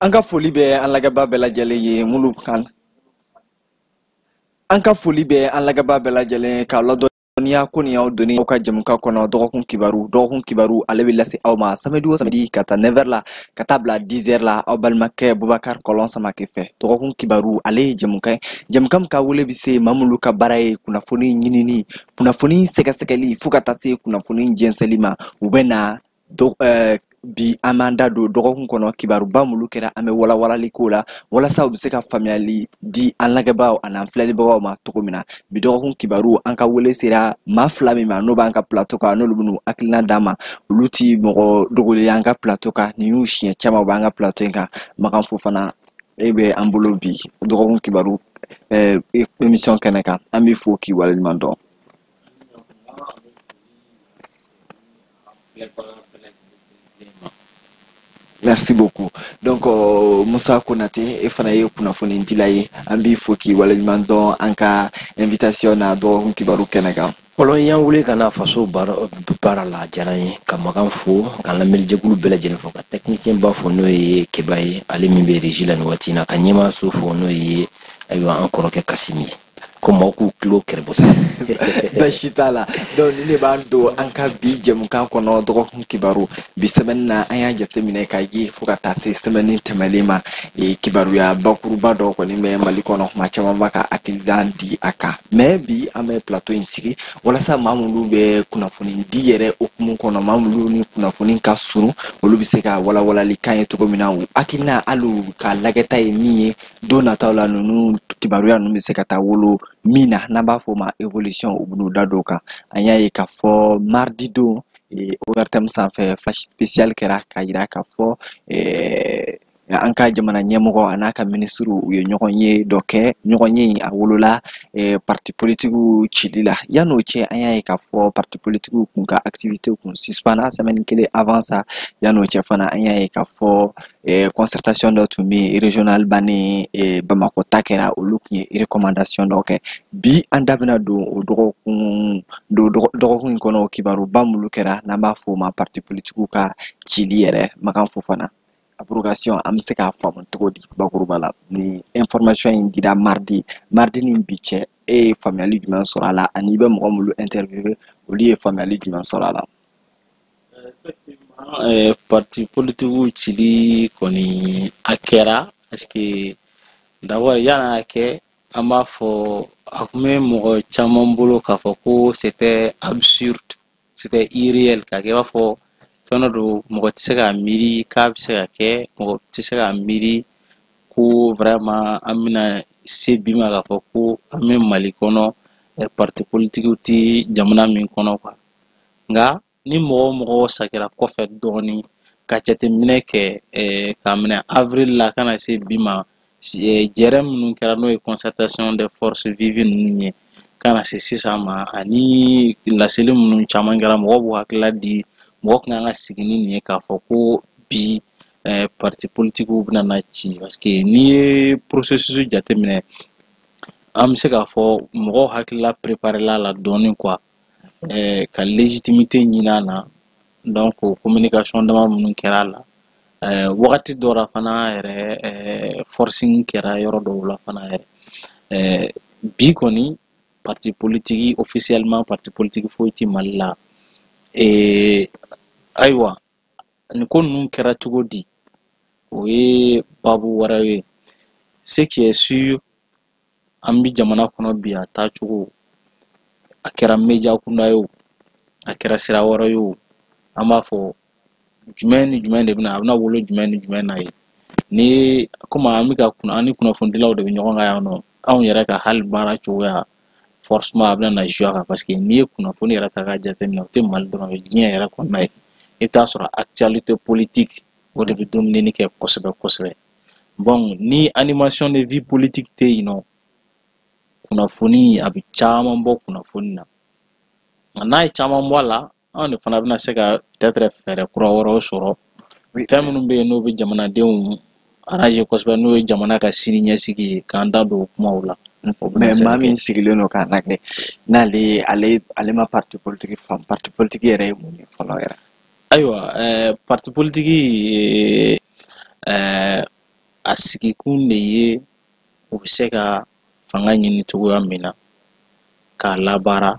An ka foli bɛ an lagɛba bɛɛ lajɛlen ye minnu kan. An ka foli bɛ an lagɛba bɛɛ lajɛlen k'a ladɔnniya ko nin y'aw donni aw ka jɛmukan kɔnɔ dɔgɔkun kibaru. Dɔgɔkun kibaru ale bɛ lase aw ma samedi o samedi ka taa 9h la ka taa bila 10h la aw balimakɛ Bubakar Kɔlɔn Samake fɛ. Dɔgɔkun kibaru ale ye jɛmukan ye, jɛmukan min ka wele bɛ se maa minnu ka baara ye kunnafoni ɲinini, kunnafoni sɛgɛsɛgɛli fo ka taa se kunnafoni jɛnsɛnli ma. U bɛ na bi an b'an da don dɔgɔkun kɔnɔ kibaruba minnu kɛra, an bɛ walawalali k'o la walasa u bɛ se ka faamuyali di an lajɛbaaw ani an filɛlibagaw ma cogo min na. Bi dɔgɔkun kibaru an ka wele sera maa fila min ma n'o b'an ka plateau kan, n'olu bɛn'u hakilina d'an ma, olu ti mɔgɔ dogolen an ka plateau kan, nin y'u siɲɛ caman u b'an ka plateau in kan. Makan Fofana, e bɛ an bolo bi dɔgɔkun kibaru émission kɛnɛ kan, an b'i fo k'i waleɲuman dɔn. Merci beaucoup. Donc Moussa Konate e fana ye kunnafoni dila ye, an b'i fo k'i waleɲuman dɔn an ka invitation na dɔgɔkun kibaru kɛnɛ kan. Kɔlɔn y'an wele ka na faso baara la, a diyara n ye ka Makan fo, k'an lamɛnlijɛkulu bɛɛ lajɛlen fo, ka technicien ba fo n'o ye Keba ye, ale min bɛ régie la nin waati in na, ka ɲɛmaaso fo n'o ye ayiwa an kɔrɔkɛ Kasimi ye, ko maaw k'u tulo kɛrɛbɔ sa. Basi t'a la. Donc ni ne b'an don an ka bi jɛmukan kɔnɔ dɔgɔkun kibaru. Bi semaine na an y'a jateminɛ k'a ye fo ka taa se semaine tɛmɛlen ma, kibaruya bakuruba dɔ kɔni bɛ Mali kɔnɔ, kuma caman b'a ka hakilina di a kan. Mais bi an bɛ plateau in sigi walasa maa minnu bɛ kunnafoni di yɛrɛ hukumu kɔnɔ, maa minnu ni kunnafoni ka surun, olu bɛ se ka walawalali kan ye cogo min na, u hakilina hali u ka lagɛta ye min ye don nataw la, ninnu kibaruya ninnu bɛ se ka taa wolo min na, n'an b'a fɔ o ma évolution, u bɛn'u da don o kan. An y'a ye k'a fɔ mardi don ORTM sanfɛ flash spécial kɛra k'a yira k'a fɔ an ka jamana ɲɛmɔgɔ a n'a ka minisiriw u ye ɲɔgɔn ye dɔ kɛ. Ɲɔgɔn ye in a wolola parti politikiw cili la. Yan'o cɛ an y'a ye k'a fɔ parti politikiw kun ka activité kun suspendra semaine kelen avant ça. Yan'o cɛ fana an y'a ye k'a fɔ concertation dɔ tun bɛ yen régional bannen, Bamakɔ ta kɛra, olu tun ye recommandation dɔ kɛ. Bi an da bɛna don o dɔgɔkun don dɔgɔkun in kɔnɔ kibaruba minnu kɛra n'an b'a fɔ o ma parti politikiw ka cili yɛrɛ. Makan Fofana, abrogation an bɛ se k'a faamu cogo di bakuruba la? Ni information in dira mardi, mardi ni bi cɛ, e ye faamuyali jumɛn sɔrɔ a la, ani i bɛ mɔgɔ minnu interviewer olu ye faamuyali jumɛn sɔrɔ a la? Effectivement, parti politique cili kɔni a kɛra, parce que d'abord yan'a kɛ an b'a fɔ a tun bɛ mɔgɔ caman bolo k'a fɔ ko c'était absurde, c'était irréel, k'a kɛ i b'a fɔ fɛn dɔ don mɔgɔ tɛ se k'a miiri k'a bɛ se ka kɛ, mɔgɔ tɛ se k'a miiri ko vraiment an bɛna se bi ma k'a fɔ ko an bɛ Mali kɔnɔ parti politique tɛ jamana min kɔnɔ quoi. Nka ni mɔgɔ o mɔgɔ sagira kɔfɛ dɔɔnin ka jateminɛ kɛ, k'a minɛ avril la ka na se bi ma, jɛrɛ minnu kɛra n'o ye concertation des forces vives ninnu ye ka na se sisan ma, ani laseli minnu caman kɛra, mɔgɔw b'u hakilila di, mɔgɔ kan ka sigi ni nin ye k'a fɔ ko bi parti politikiw bɛna na ci. Parce que n'i ye processus jateminɛ, an bɛ se k'a fɔ mɔgɔw hakilila préparé la la dɔɔnin quoi, ka légitimité ɲini a na. Donc communication dama minnu kɛra a la, wagati dɔ la fana yɛrɛ, forcing kɛra yɔrɔ dɔw la fana yɛrɛ. Bi kɔni parti politique officiellement parti politique foyi tɛ Mali la. Ayiwa nin ko ninnu kɛra cogo di, o ye babu wɛrɛ ye. Ce qui est sûr, an bi jamana kɔnɔ bi, a taacogo a kɛra média kunda ye o, a kɛra sira wɛrɛ ye o, an b'a fɔ jumɛn ni jumɛn de bɛna, a bɛna wolo jumɛn ni jumɛn na ye. Ni komi an bɛ ka an ni kunnafonidilaw de bɛ ɲɔgɔn kan yan nɔ, anw yɛrɛ ka hali baara cogoya forcément a bɛna na jouer a kan, parce que n'i ye kunnafoni yɛrɛ ta k'a jateminɛ, o tɛ Mali dɔrɔn, o ye diɲɛ yɛrɛ kɔnɔna ye. I bɛ taa sɔrɔ actualité politique o de bɛ dominer kɛ kosɛbɛ kosɛbɛ. Bon, ni animation de vie politique tɛ yen nɔ, kunnafoni a bɛ caman bɔ kunnafoni na. Nka n'a ye caman bɔ a la, anw de fana bɛna se ka peut-être fɛɛrɛ kura wɛrɛw sɔrɔ, fɛn minnu bɛ yen n'o bɛ jamanadenw arranger kosɛbɛ, n'o ye jamana ka sini ɲɛsigi ye, k'an da don o kumaw la. Mais maa min sigilen don k'a lajɛ, n'ale ale ale ma parti politique faamu, parti politique yɛrɛ ye mun ye fɔlɔ yɛrɛ? Ayiwa, parti politique A sigikun de ye u bɛ se ka fanga ɲini cogoya min na k'a labaara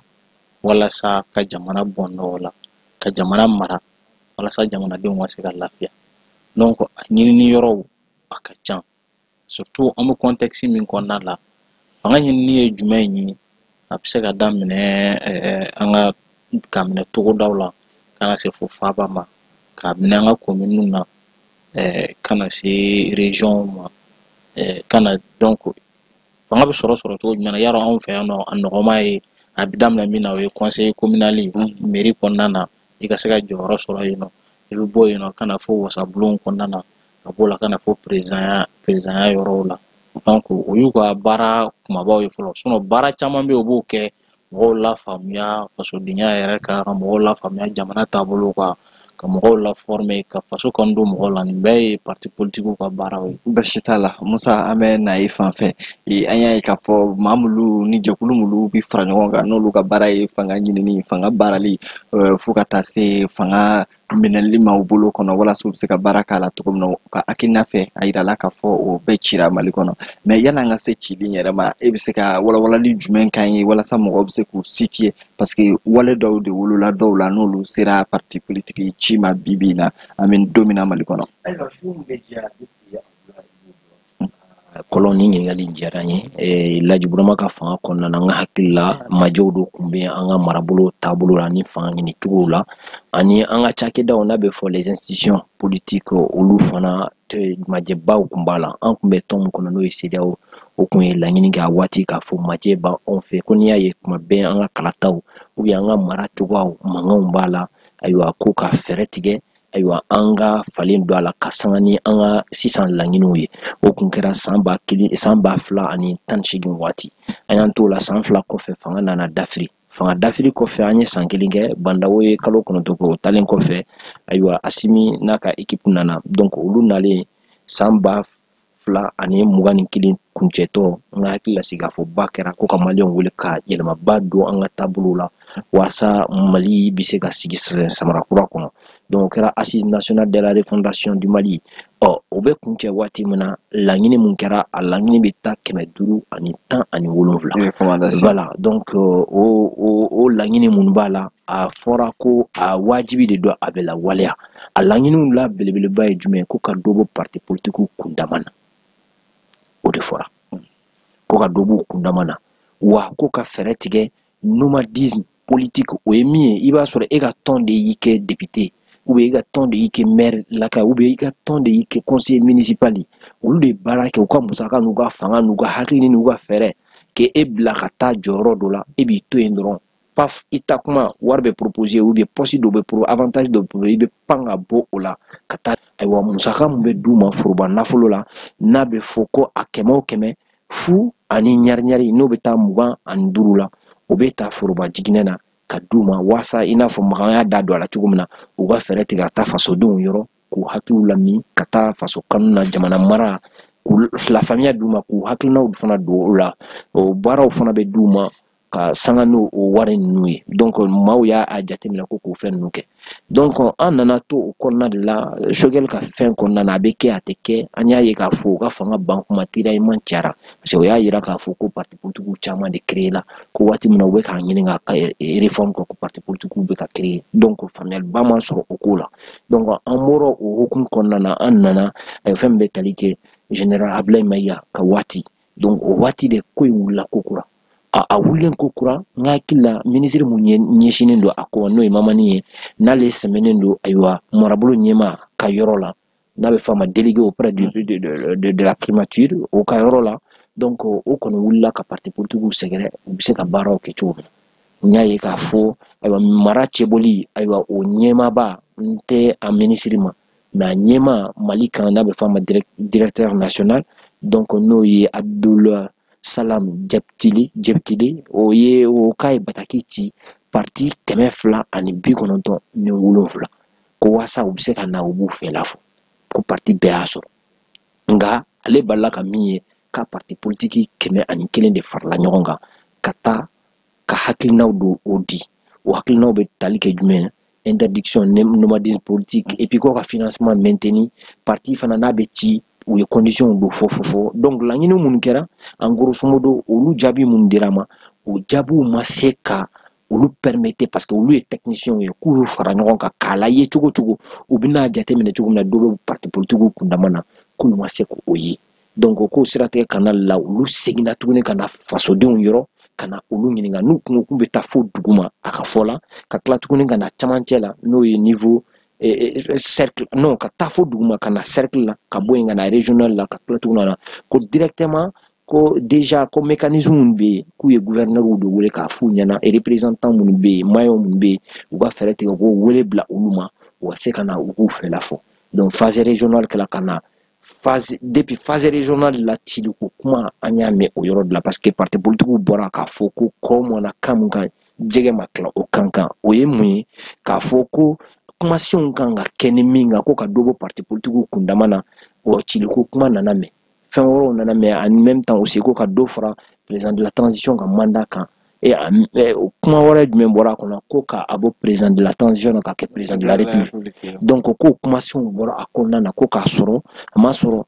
walasa ka jamana bɔ nɔgɔ la, ka jamana mara walasa jamanadenw ka se ka lafiya. Donc a ɲinini yɔrɔw a ka ca, surtout an bɛ contexte min kɔnɔna la. Fanga ɲinini ye jumɛn ye? A bɛ se ka daminɛ an ka k'a minɛ togodaw la ka na se fo faaba ma, k'a minɛ an ka communes na ka na se région ma, ka na. Donc fanga bɛ sɔrɔ cogo jumɛn na? Yarɔ, anw fɛ yan nɔ, a nɔgɔma ye, a bɛ daminɛ min na, o ye conseil communal ye, mairie kɔnɔna na, i ka se ka jɔyɔrɔ sɔrɔ yen nɔ. I bɛ bɔ yen nɔ ka na fo wasabulon kɔnɔna na, ka b'o la ka na fo présidentya yɔrɔw la. Donc o y'u ka baara kumabaw ye fɔlɔ. Sinon baara caman bɛ yen, u b'o kɛ, mɔgɔw lafaamuya fasodenya yɛrɛ kan, ka mɔgɔw lafaamuya jamana taabolo kan, ka mɔgɔw laformer, ka faso kanu don mɔgɔw la. Nin bɛɛ ye parti politigiw ka baaraw ye. Basi t'a la, Musa, an bɛ na i fan fɛ. An y'a ye k'a fɔ maa minnu ni jɛkulu minnu bɛ fara ɲɔgɔn kan, n'olu ka baara ye fanga ɲinini, fanga baarali, fo ka taa se fanga minɛli ma u bolo kɔnɔ, walasa u bɛ se ka baara k'a la cogo min na u ka hakilina fɛ, a yirala k'a fɔ o bɛɛ cira Mali kɔnɔ. Mais yanni an ka se cili yɛrɛ ma, e bɛ se ka walawalali jumɛn k'an ye walasa mɔgɔw bɛ se k'u situer? Parce que wale dɔw de wolola dɔw la, n'olu sera parti politique ci ma bi bi in na, an bɛ don min na Mali kɔnɔ. Ayiwa, su min bɛ diya. Kɔlɔn ni ɲininkali diyara n ye. Laji Burama ka fanga kɔnɔna na, n ka hakili la, majɛw dɔ tun bɛ an ka marabolo taabolo la ni fanga ɲini cogow la, ani an ka cakɛdaw, n'a bɛ fɔ les institutions politiques, olu fana majɛbaw tun b'a la. An tun bɛ tɔn min kɔnɔ, n'o ye CEDEAO, o tun ye laɲini kɛ a waati k'a fɔ majɛ b'anw fɛ, ko n'i y'a ye tuma bɛɛ an ka kalataw ou bien an ka mara cogoyaw mankanw b'a la, ayiwa, ko ka fɛɛrɛ tigɛ, ayiwa, an ka falen don a la ka sanga ni an ka sisan laɲiniw ye. O kun kɛra san 1000, san 2018 waati. An y'an t'o la, san 2 kɔfɛ, fanga nana dafiri. Fanga dafiri kɔfɛ, an ye san 1 kɛ, Bandawo ye kalo 9 kɛ. O talen kɔfɛ, ayiwa, Asimi n'a ka équipe nana. Donc olu nalen san 2021 kuncɛtɔ, n ka hakili la, sigikafɔba kɛra ko ka maliyɛnw wele ka yɛlɛmaba don an ka taabolo la walasa Mali bɛ se ka sigi samara kura kɔnɔ. Donc o kɛra Assise nationale de la refondation du Mali. Ɔ, o bɛ kuncɛ waati min na, laɲini mun kɛra, a laɲini bɛ taa 517. Voilà. Donc o laɲini mun b'a la, a fɔra ko a wajibi de don a bɛ lawaleya. A laɲiniw la belebeleba ye jumɛn ye? Ko ka dɔ bɔ parti politique kundama na. O de fɔra, ko ka dɔ b'u kundama na, wa ko ka fɛɛrɛ tigɛ nomadisme politique. O ye min ye, i b'a sɔrɔ e ka tɔn de y'i kɛ député, ou bien i ka tɔn de y'i kɛ maire laka, ou bien i ka tɔn de y'i kɛ conseiller municipal ye. Olu de baara kɛ u ka musaka n'u ka fanga n'u ka hakili n'u ka fɛɛrɛ k'e bila ka taa jɔyɔrɔ dɔ la. E b'i to yen dɔrɔn, paf, i ta kuma wari bɛ proposer, ou bien poste dɔ bɛ pro, avantage dɔ bɛ proposer, i bɛ pan ka bɔ o la ka taa. Ayiwa, musaka mun bɛ d'u ma foroba nafolo la, n'a bɛ fɔ ko a 100 o 100 fu ani ɲari ɲari, n'o bɛ taa 25 la, o bɛ ta foroba jiginɛ na ka d'u ma, waasa i n'a fɔ Makan y'a da don a la cogo min na, u ka fɛɛrɛ tigɛ ka taa fasodenw yɔrɔ k'u hakiliw lami ka taa faso kanu na, jamana mara, k'u lafaamuya d'u ma, k'u hakilinaw fana don o la. O baaraw fana bɛ d'u ma ka sanga n'o o wari ninnu ye. Donc maaw y'a jateminɛ ko k'o fɛn ninnu kɛ. Donc an nana to o kɔnɔna de la, Choguel ka fɛn kɔnɔna na, a bɛ kɛ, a tɛ kɛ. An y'a ye k'a fɔ u ka fanga ban kuma, tiraillement cayara, parce que o y'a yira k'a fɔ ko parti politique caman de créé la, ko waati min na u bɛ k'a ɲini ka réforme kɛ, ko parti politique bɛ ka créer. Donc faamuyaliba ma sɔrɔ o ko la. Donc an bɔra o hukumu kɔnɔna na, an nana fɛn min bɛ tali kɛ général Abdoulaye Maïga ka waati. Donc o waati de ko in wulila ko kura. A wulilen ko kura, n ka hakili la, minisiri mun ɲɛsinnen don a ko, n'o ye Mamani ye, n'ale sɛmɛnen don, ayiwa, marabolo ɲɛma ka yɔrɔ la, n'a bɛ fɔ a ma délégué auprès de la primature, o ka yɔrɔ la. Donc o kɔni wulila ka parti politique sɛgɛrɛ, u bɛ se ka baaraw kɛ cogo min na. N y'a ye k'a fɔ, ayiwa, mara cɛbɔli, ayiwa, o ɲɛmaaba n tɛ a minisiri ma, mais a ɲɛma Mali kan, n'a bɛ fɔ a ma directeur national, donc n'o ye Abdoul Salam Jɛpitili Jɛpitili, o ye o k'a ye bataki ci parti 297, ko waasa u bɛ se ka na u b'u fɛla fɔ, ko parti bɛɛ y'a sɔrɔ. Nka ale balila ka min ye, ka parti politique 101 de farala ɲɔgɔn kan ka taa ka hakilinaw don o di. O hakilinaw bɛ tali kɛ jumɛn? Interdiction nomadisme politique, et puis ko ka financement maintenir parti fana n'a bɛ ci. U ye condition dɔ fɔ. Donc laɲini minnu kɛra, en grosso modo, olu jaabi minnu dira ma, o jaabiw ma se ka olu permettre, parce que olu ye techniciens ye, k'u y'u fara ɲɔgɔn kan k'a lajɛ cogo cogo u bɛna jateminɛ cogo min na dɔ bɛ parti politique kundama na, k'olu ma se k'o ye. Donc o ko siratigɛ kana la, olu seginna tuguni ka na fasodenw yɔrɔ, ka na olu ɲininka n'u kun ko k'u bɛ taa fo duguma a ka fɔ la, ka tila tuguni ka na camancɛ la, n'o ye niveau cercle, non, ka taa fo duguma ka na cercle la, ka bɔ yen ka na régional la, ka tila tuguni ka na ko directement, ko déjà ko mécanisme minnu bɛ yen, k'u ye gouverneur de wele k'a f'u ɲɛna, représentant minnu bɛ yen, maillon minnu bɛ yen, u ka fɛɛrɛ tigɛ k'o wele bila olu ma, u ka se ka na u k'u fɛla fɔ. Donc phase régionale kɛla ka na phase, depuis phase régionale la, ciliko kuma an y'a mɛn o yɔrɔ de la, parce que parti politique bɔra k'a fɔ ko kɔ mɔnna kan mun kan, jɛgɛ ma tila o kan kan. O ye mun ye? K'a fɔ ko kumasenw kan ka kɛ ni min kan, ko ka dɔ bɔ parti politique kundama na, o ciliko kuma nana mɛn, fɛn wɛrɛw nana mɛn. En même temps aussi, ko ka dɔ fara président de la transition ka mandat kan. Et kuma wɛrɛ jumɛn bɔra a kɔnɔ? Ko ka a bɔ président de la transition na ka kɛ président de la république. Donc ko kumasenw bɔra a kɔnɔna na, ko k'a sɔrɔ a ma sɔrɔ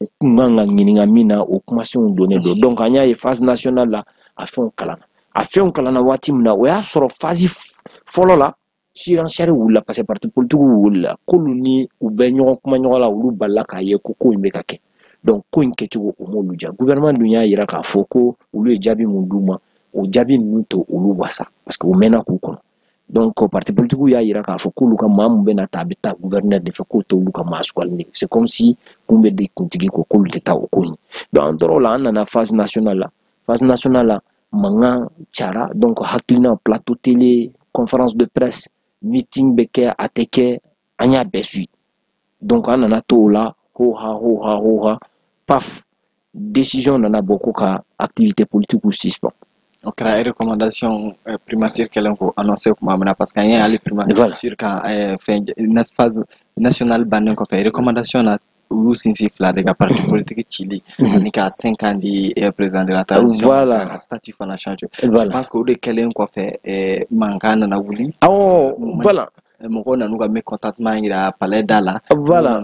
u kun kan ka ɲininka min na, o kumasenw donnen don. Donc an y'a ye phase nationale la, a fɛnw kalanna, a fɛnw kalanna waati min na, o y'a sɔrɔ phase fɔlɔ la, surenchère wulila, parce que parti politique wulila, k'olu ni u bɛ ɲɔgɔn kuma ɲɔgɔn la, olu balila k'a ye ko ko in bɛ ka kɛ. Donc ko in kɛcogo o m'olu diya. Gouvernement dun y'a yira k'a fɔ ko olu ye jaabi mun d'u ma, o jaabi ninnu tɛ olu wasa, parce que u mɛnna k'u kɔnɔ. Donc parti politique y'a yira k'a fɔ k'olu ka maa mun bɛna ta, a bɛ taa gouverneur de fɛ, k'o tɛ olu ka maa sugandi. C'est comme si kun bɛ di kuntigi ko k'olu tɛ taa o ko in. Donc an tor'o la, an nana phase nationale la. Phase nationale la, mankan cayara. Donc hakilina, plateau télé, conférence de presse, meeting bɛ kɛ, a tɛ kɛ, an y'a bɛɛ suit. Donc an nana to o la, ho ha ho ha ho ha, paf, décision nana bɔ ko ka activité politique suspend. O kɛra recommandation primature kɛlen ko annoncé tuma min na, parce que an ye hali primature kan fɛn phase nationale bannen kɔfɛ, recommandation na, u y'u sinsin fila de ka: parti politique cili ani ka 5 ans di président de la transition, ka statut fana changer. Je pense que o de kɛlen kɔfɛ, mankan nana wuli. Awɔ, voilà. Mɔgɔw nan'u ka mécontentement yira palais da la. Voilà,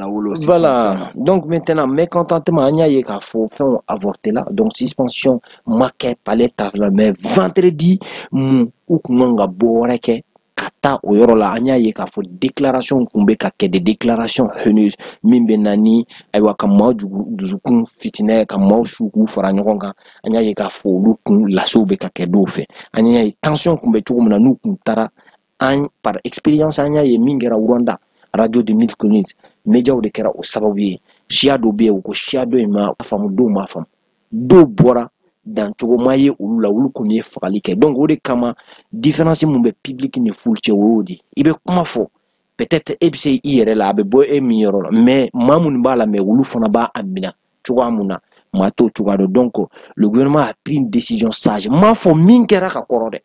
donc maintenant mécontentement, an y'a ye k'a fɔ fɛnw avorté la. Donc suspension ma kɛ palais ta la, mais vendredi mun u kun kan ka bɔ wɛrɛ kɛ ka taa o yɔrɔ la, an y'a ye k'a fɔ déclaration kun bɛ ka kɛ, des déclarations haineuses min bɛ na ni ayiwa ka maaw dusukun fitinɛ, ka maaw su k'u fara ɲɔgɔn kan. An y'a ye k'a fɔ olu kun lasew bɛ ka kɛ dɔw fɛ. An y'a ye tension kun bɛ cogo min na n'u kun taara. An par expérience, an y'a ye min kɛra Rwanda, radio de Mille Collines, médiaw de kɛra o sababu ye. Siya dɔ bɛ yen, u ko siya dɔ in ma faamu, dɔw ma faamu, dɔw bɔra dancogo ma ye olu la, olu kɔni ye fagali kɛ. Donc o de kama, différence mun bɛ public ni foule cɛ, o y'o de ye. I bɛ kuma fɔ, peut-être e bɛ se i yɛrɛ la, a bɛ bɔ e min yɔrɔ la, mais maa minnu b'a la, mais olu fana b'a a minɛ cogoya mun na, maa t'o cogoya dɔn. Donc le gouvernement a pris une décision sage. N m'a fɔ min kɛra ka kɔrɔ dɛ,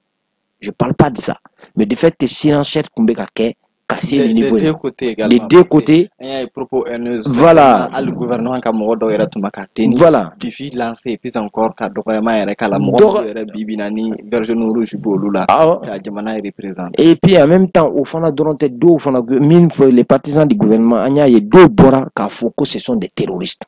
je parle pas de ça, mais de fait que surenchère tun bɛ ka kɛ ka se nin niveau. Des deux côtés également. Des deux côtés. An y'a ye propos haineux. Voilà. Hali gouvernement ka mɔgɔ dɔw yɛrɛ tun bɛ ka teni. Défi lancé et puis encore ka dɔgɔyama yɛrɛ k'a la, mɔgɔ dɔw yɛrɛ bi bi in na ni vert jaune rouge b'olu la, ka jamana représente. Et puis en même temps, o fana dɔrɔn tɛ, dɔw fana min fɔ, les partisans du gouvernement, an y'a ye dɔw bɔra k'a fɔ ko ce sont des terroristes.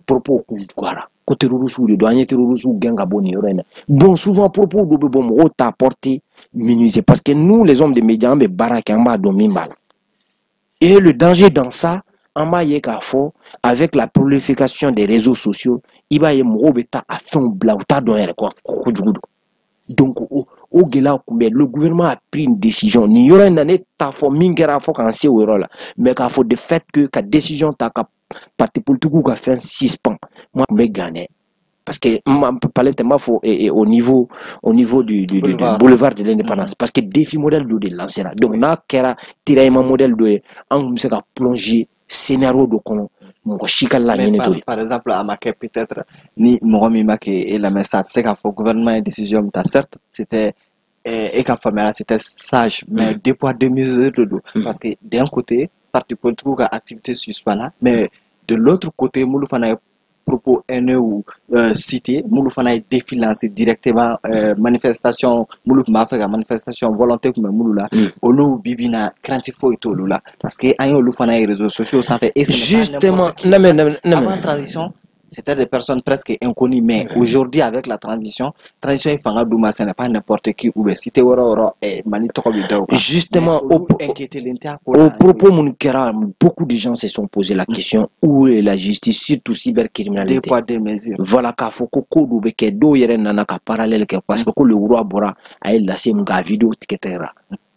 Propos kun juguyara ko terroristes de don, an ye terroristes gɛn ka bɔ nin yɔrɔ in na. Bon, souvent propos dɔw bɛ bɔ, mɔgɔw t'a porter minimiser, parce que nous, les hommes de médias, an bɛ baara kɛ, an b'a dɔn min b'a la. Et le danger dans ça, an b'a ye k'a fɔ avec la prolification des réseaux sociaux, i b'a ye mɔgɔw bɛ taa a fɛnw bila, u t'a dɔn yɛrɛ ko kojugu don. Donc o gɛlɛya kun bɛ. Le gouvernement a pris une décision nin yɔrɔ in na. Ne t'a fɔ min kɛra fɔ k'an se o yɔrɔ la, mais k'a fɔ de fait que ka décision ta ka parti politique ka fɛn suspend, moi tun bɛ gan dɛ, parce que palais tɛ n b'a fɔ au niveau du boulevard de l'Indépendance, parce que défi modèle dɔ de lancera. Donc n'a kɛra tiraillement modèle dɔ ye, an tun bɛ se ka plonger scénario dɔ kɔnɔ, mɔgɔ si ka laɲini t'o ye. Par exemple, a ma kɛ peut-être ni mɔgɔ min ma kɛ e lamɛn sa, a tɛ se k'a fɔ gouvernement ye décision min ta, certes c'était e ka faamuya la, c'était sage, mais deux poids deux mesures de don, parce que d'un côté parti politique ka activité suspend, mais de l'autre côté mulu fana ye propos haineux cité, minnu fana ye défi lancé directement, manifestation minnu tun b'a fɛ ka manifestation volonté tun bɛ minnu la, olu bi bi in na crainte foyi t'olu la, parce que an y'olu fana ye réseaux sociaux sanfɛ et ce n'est pas Justement, n'importe qui. Non mais, non mais, non mais. Avant transition, c'était des personnes presque inconnues, mais aujourd'hui, avec la transition, transition ye fanga d'u ma, ce n'est pas n'importe qui ou bɛ cité wɛrɛ o yɔrɔ, Mali tɔgɔ bɛ da o kan. Justement, Mais olu inquiété tɛ a ko la. au propos minnu kɛra, beaucoup de gens se sont posé la question où est la justice, surtout Deux cybercriminalité. poids, deux mesures. Voilà, k'a fɔ ko ko dɔ bɛ kɛ, dɔw yɛrɛ nana ka parallèle kɛ, parce que ko le roi bɔra, a ye lase mun kɛ, a vidéo tigɛ tigɛra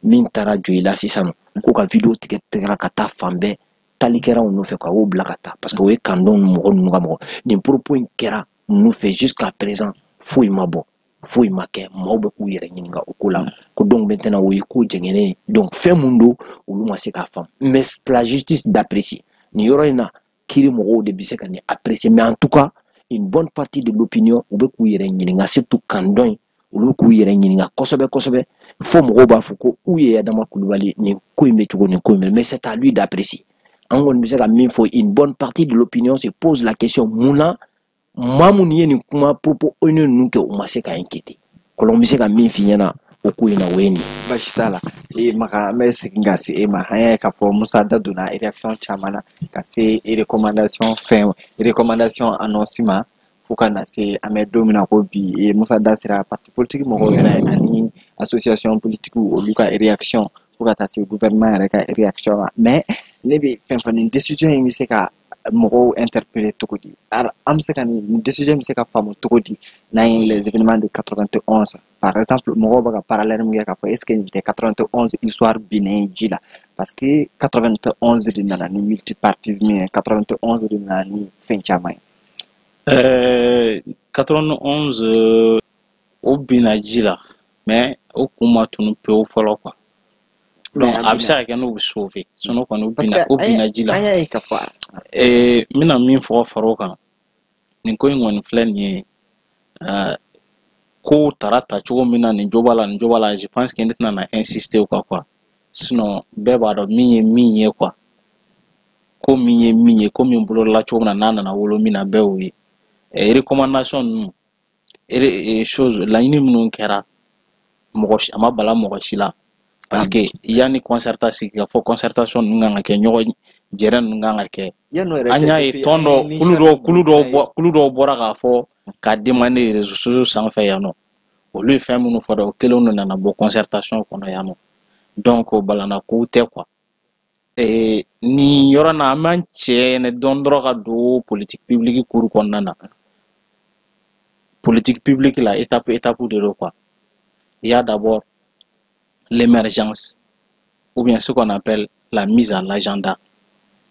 min taara jɔ i la sisan nɔ, ko ka vidéo tigɛ tigɛra ka taa fan bɛɛ, tali kɛra u nɔfɛ ka o bila ka taa, parce que o ye kandɔn mɔgɔ ninnu ka mɔgɔ. Nin propos in kɛra ninnu fɛ, jusqu'à présent foyi ma bɔ, foyi ma kɛ. Maaw bɛ k'u yɛrɛ ɲininka o ko la, ko donc maintenant o ye ko jɛngɛnen ye. Donc fɛn mun don, olu ma se k'a faamu, mais la justice d'apprécier nin yɔrɔ in na, kiiri mɔgɔw de bɛ se ka nin apprécier. Mais en tout cas, une bonne partie de l'opinion, u bɛ k'u yɛrɛ ɲininka, surtout kandɔn in, olu k'u yɛrɛ ɲininka kosɛbɛ kosɛbɛ, fo mɔgɔw b'a fɔ ko u ye Adama Kulubali, nin ko in bɛ cogo, nin ko in bɛ. Mais c'est à lui d'apprécier. An kɔni bɛ se ka min fɔ, une bonne partie de l'opinion se pose la question: mun na maa minnu ye nin kuma propos haineux ninnu kɛ, u ma se ka inquiéter? Kɔlɔn bɛ se ka min f'i ɲɛna o ko in na, o ye nin ye. Basi t'a la. E Makan, an bɛ segin ka se e ma. An y'a ye k'a fɔ Musa da donna réaction caman na, ka se recommandation, fɛn recommandation annonce ma, fo ka na se an bɛ don min na ko bi. Musa da sera parti politique mɔgɔw yɛrɛ ani association politique, olu ka réaction, fo ka taa se gouvernement yɛrɛ ka réaction ma. Mais ne bɛ fɛn fɔ, nin décision in bɛ se ka mɔgɔw interpeller cogo di? An bɛ se ka nin décision bɛ se ka faamu cogo di n'an ye les événements de 91 par exemple? Mɔgɔw bɛ ka parallèle min kɛ k'a fɔ est ce que nin tɛ 91 histoire binnen ji la? Parce que 91 de nana ni multipartisme ye, 91 de nana ni fɛn caman ye. 91 o binna ji la, mais o kun ma tunu pewu fɔlɔ quoi. Donc a bɛ se ka kɛ n'o bɛ sauver, sinon kɔni o binna, o binna ji la. An y'a ye k'a fɔ N bɛna min fɔ ka fara o kan, nin ko in kɔni filɛ nin ye, kow tara ta cogo min na, nin jo b'a la, nin jo b'a la, je pense que ne tɛna na insister o kan quoi. Sinon bɛɛ b'a dɔn min ye min ye quoi, ko min ye min ye, ko min bolola cogo min na, n'a nana wolo min na, bɛɛ y'o ye. Recommandation ninnu, chose laɲini minnu kɛra, mɔgɔ si a ma bala mɔgɔ si la, parce que yanni concertation sigi ka fɔ, concertation ninnu kan ka kɛ, ɲɔgɔn jɛrɛ ninnu kan ka kɛ. An y'a ye tɔn dɔ, kulu dɔw, kulu dɔw bɔ, kulu dɔw bɔra k'a fɔ k'a demander réseaux sociaux sanfɛ yan nɔ. Olu ye fɛn minnu fɔ dɛ, o kelenw de nana bɔ concertation kɔnɔ yan nɔ. Donc o balana kow tɛ quoi. Nin yɔrɔ na, an b'an cɛ dɔn dɔrɔn ka don politique publique kuru kɔnɔna na. Politique publique la, étape étape de don quoi. Il y a d'abord l'émergence ou bien ce qu'on appelle la mise à l'agenda.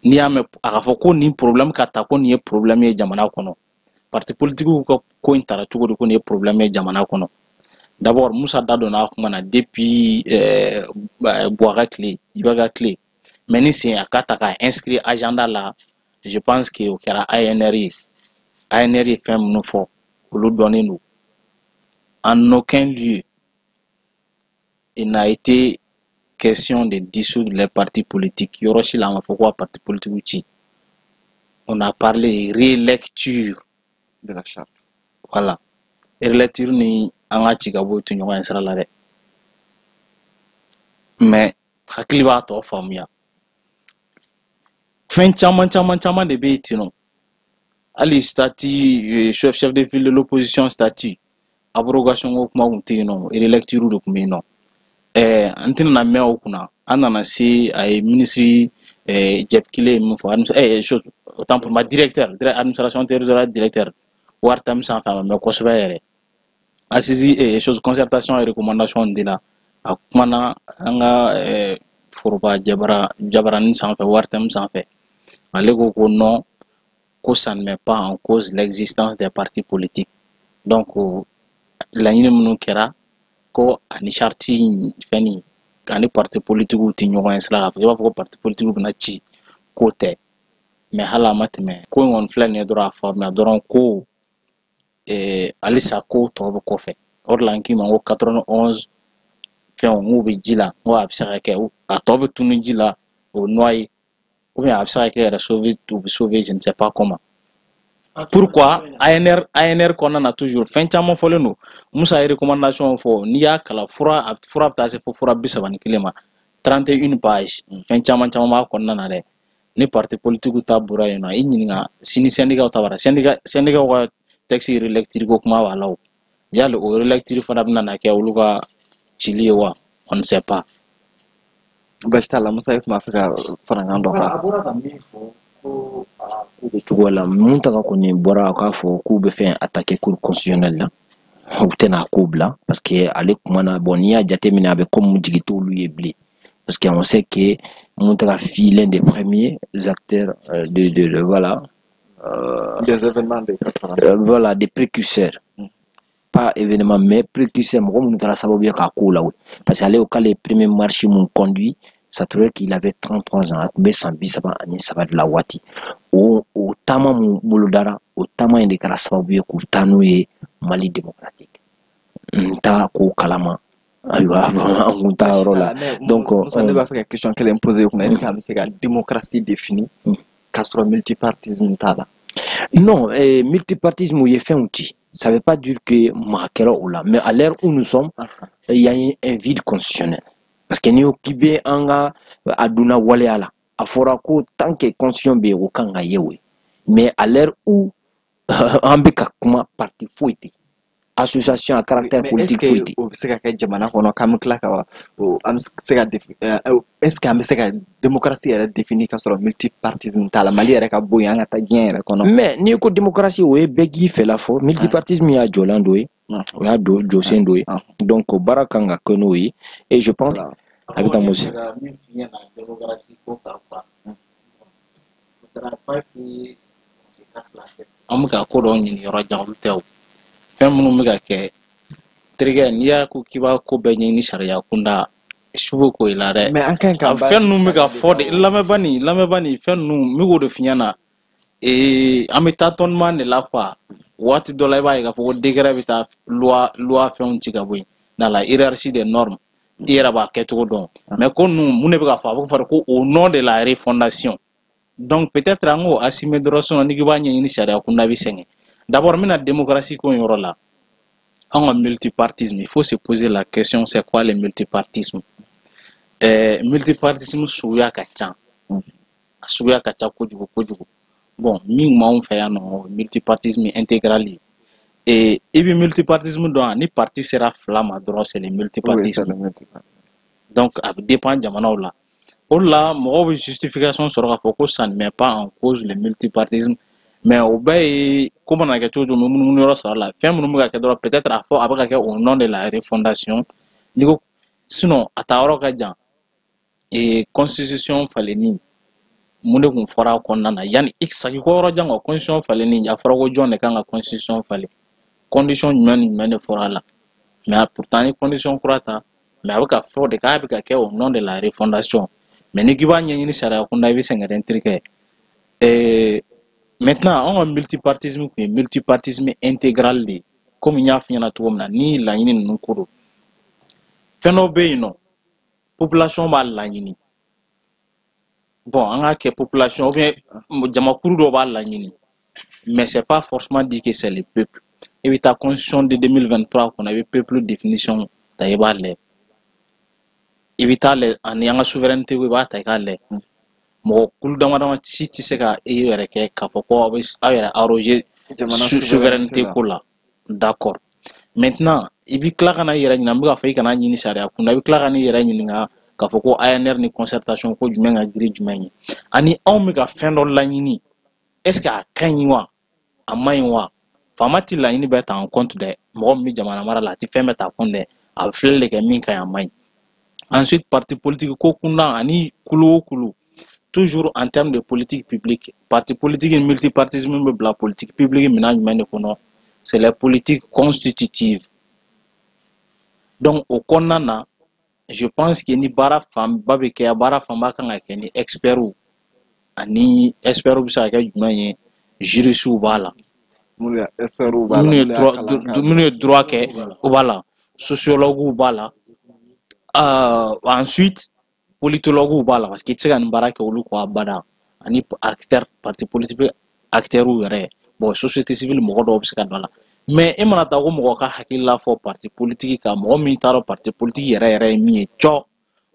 N'i y'a mɛn a ka fɔ ko nin problème ka ta, ko nin ye problème ye jamana kɔnɔ, parti politique ka ko in tara cogo di, ko nin ye problème ye jamana kɔnɔ. D'abord, Musa da donna a kuma na depuis Buwa tile, Iba tile, mais ni sen a ka ta ka inscrit agenda la, je pense que o kɛra ANR ye. ANR ye fɛn minnu fɔ, olu dɔnnen don. En aucun lieu il n'a été question de dissoudre les partis politiques. Yɔrɔ si la a ma fɔ ko ka parti politique ci. On a parlé de relecture de la charte. Voilà, relecture ni an ka ci ka bɔ to ɲɔgɔn ye sira la dɛ, mais hakili b'a tɔ faamuya. Fɛn caman caman caman de bɛ yen ten nɔ. Hali statut chef de file de l'opposition, statut abrogation ko kuma kun tɛ yen nɔ, relecture de kun bɛ yen nɔ. An tɛna mɛn o kunna, an nana se a ye ministre Jɛpikile ye min fɔ, chose, autant pour moi, directeur administration territoriale, directeur wari ta min sanfɛ, a ma mɛn kosɛbɛ yɛrɛ. Assise chose concertation et recommandation de la, a kumana an ka foroba jabara jabaranin sanfɛ, wari ta min sanfɛ, ale ko ko non, ko ça ne met pas en cause l'existence des partis politiques. Donc laɲini minnu kɛra, ko ani charte fɛn nin ani parti politiques tɛ ɲɔgɔn ye sira k'a fɔ i b'a fɔ ko parti politiques bɛna ci, k'o tɛ. Mais hali a ma tɛmɛ ko in kɔni filɛ nin ye dɔrɔn, a faamuya dɔrɔn ko halisa ko tɔ bɛ kɔfɛ. O de la n k'i ma ko 91 fɛnw n'u bɛ ji la, n ko a bɛ se ka kɛ a tɔ bɛ tunu ji la, o noyé, ou bien a bɛ se ka kɛ yɛrɛ sauver, u bɛ sauver, je ne sais pas comment. Pourquoi ANR, ANR kɔnɔna na toujours fɛn caman fɔlen don? Musa ye recommandation fɔ. N'i y'a kalan, fura bɛ taa se fo fura 31 ma, 31 page. Fɛn caman caman b'a kɔnɔna na dɛ. Ni parti politique ta bɔra yen nɔ, i ɲininka sini, syndicat ta bɔra, syndicat ka texte relecture ko kuma b'a la. O yali, o relecture fana bɛna na kɛ olu ka cili ye wa? On ne sait pas. Basi t'a la. Musa, e tun b'a fɛ ka farankan dɔ kan. A bɔra ka min fɔ ko a ko bɛ cogo la, Muntaga kɔni bɔra k'a fɔ k'u bɛ fɛn attaquer Cour constitutionnelle la, u tɛna a ko bila, parce que ale kumana. Bon, n'i y'a jateminɛ, a bɛ comme jigi t'olu ye bilen, parce que on sait que Muntaga fut l'un des premiers acteurs de voilà des événements de 80. Voilà, des précurseurs, pas événement mais précurseurs, mɔgɔ minnu kɛra sababu ye k'a ko la, parce que ale ko k'ale premier marche mun conduit, ça trouvait qu'il avait 33 ans, a tun bɛ san 33 de la waati. O taama mun bolodara, o taama in de kɛra sababu ye k'u taa n'u ye Mali démocratique. N t'a ko kalama, ayiwa, an kun t'a yɔrɔ la. Donc Musa, ne b'a fɛ ka question kelen poser kunna: est ce que an bɛ se ka démocratie définir k'a sɔrɔ multipartisme t'a la? Non, multipartisme u ye fɛnw ci, ça veut pas dire que maa kɛra o la. Mais à l'heure où nous sommes, il y a un vide constitutionnel, parce que n'i ko k'i bɛ an ka a donna waleya la, a fɔra ko tant que constitution bɛ yen, o kan ka ye o ye. Mais à l'heure où an bɛ ka kuma, parti foyi tɛ, association à caractère politique foyi tɛ. O bɛ se ka kɛ jamana kɔnɔ k'an bɛ tila ka an bɛ se ka, est ce que an bɛ se ka démocratie yɛrɛ définir ka sɔrɔ multipartisme t'a la, Mali yɛrɛ ka bɔ yen, an ka taa diɲɛ yɛrɛ kɔnɔ? Mais n'i ko démocratie, o ye bɛɛ k'i fɛla fɔ. Multipartisme y'a jɔlan dɔ ye, o y'a jɔsen dɔ ye. Donc o baara kan ka kɛ n'o ye, et je pense a bɛ taa Musa. Min f'i ɲɛna démocratie ko kan quoi, faudra pas que on se casse la tête. An bɛ ka ko dɔw ɲini yɔrɔ jan, olu tɛ. O fɛn minnu bɛ ka kɛ, terikɛ, n'i y'a ko k'i b'a ko bɛɛ ɲɛɲini sariya kunda, su bɛ ko i la dɛ. Mais an ka ɲi ka fɛn ninnu bɛ ka fɔ de, lamɛnba nin, lamɛnba nin, fɛn ninnu n bɛ k'o de f'i ɲɛna. An bɛ tâtonnement de la quoi. Waati dɔ la, i b'a ye k'a fɔ ko décret bɛ taa loi fɛnw ci ka bɔ yen dans la hiérarchie des normes, i yɛrɛ b'a kɛcogo dɔn. Mais ko ninnu, mun de bɛ ka fɔ? A bɛ fɔ ko au nom de la refondation. Donc peut-être an k'o assumer dɔrɔn, sinon n'i k'i b'a ɲɛɲini sariya kunda, i bɛ sɛgɛn. D'abord, n bɛna démocratie ko in yɔrɔ la. An ka multipartisme, il faut se poser la question: c'est quoi le multipartisme? Multipartisme suguya ka ca, a suguya ka ca kojugu kojugu. Bon, min kun b'anw fɛ yan nɔ, multipartisme intégral ye. Et i bɛ multipartisme dɔn, ni parti sera fila ma dɔrɔn, c'est le multipartisme. Oui, multipartisme. Donc a bɛ dépend jamanaw la. O de la mɔgɔw bɛ justification sɔrɔ k'a fɔ ko ça ne met pas en cause le multipartisme. Mais o bɛɛ ye ko mana kɛ cogo cogo, n bɛ munumunu yɔrɔ sɔrɔ a la. Fɛn minnu bɛ ka kɛ dɔrɔn, peut-être a fɔ a bɛ ka kɛ au nom de la refondation. N'i ko sinon, a taa yɔrɔ ka jan. Constitution falenni, mun de kun fɔra a kɔnɔna na? Yanni i sagi ko yɔrɔ jan, kɔ constitution falenni, a fɔra ko jɔn de kan ka constitution falen? Condition jumɛn ni jumɛn de fɔra a la? Mais pourtant ni condition kura ta, mais a bɛ ka fɔ de k'a bɛ ka kɛ au nom de la refondation. Mais ni k'i b'a ɲɛɲini sariya kunda, i bɛ sɛgɛn dɛ, n terikɛ. Maintenant, anw ka multipartisme kun ye multipartisme intégral de ye. Komi n y'a f'i ɲɛna cogo min na, ni laɲini ninnu ko don, fɛn dɔ bɛ yen nɔ, population b'a laɲini. Bon, an k'a kɛ population ou bien jamakulu dɔ b'a laɲini, mais c'est pas forcément dit que c'est le peuple. I bɛ taa constitution de 2023 kɔnɔ, i bɛ peuple définition ta, i b'a lajɛ. I bɛ taa lajɛ ani an ka souveraineté, i b'a ta i k'a lajɛ. Mɔgɔ kulu dama dama si tɛ se ka e yɛrɛ kɛ k'a fɔ ko aw bɛ aw yɛrɛ arroger souveraineté ko la. D'accord. Maintenant, i bɛ tila ka na i yɛrɛ ɲininka, n bɛ k'a fɔ i kana ɲini sariya kunda, i bɛ tila ka n'i yɛrɛ ɲininka k'a fɔ ko ANR ni concertation ko jumɛn ka girin jumɛn ye, ani anw bɛ ka fɛn dɔ laɲini, est ce que a ka ɲi wa, a man ɲi wa? Faama ti laɲini bɛɛ ta en compte dɛ. Mɔgɔ min bɛ jamana mara la, a ti fɛn bɛɛ ta en compte dɛ. A bɛ filɛli de kɛ, min ka ɲi, a man ɲi. Ensuite, parti politique ko kunda ani kulu o kulu, toujours en termes de politique publique, parti politique ni multipartisme bɛ bila politique publique minɛn jumɛn de kɔnɔ? C'est les politiques constitutives. Donc o kɔnɔna na, je pense que ni baara fanba bɛ kɛ, baara fanba kan ka kɛ ni experts, ani experts bɛ se ka kɛ jumɛn ye? Juristes b'a la, minnu ye droit kɛ, o b'a la, sociologues b'a la, ensuite politologues b'a la, parce que i tɛ se ka nin baara kɛ olu kɔ abada, ani acteur parti politique acteurs yɛrɛ. Bon, Bon, société civile mɔgɔ dɔw bɛ se ka don a la, mais e mana taa ko mɔgɔ ka hakilila fɔ parti politique kan, mɔgɔ min t'a dɔn parti politique yɛrɛ yɛrɛ ye min ye cɔ,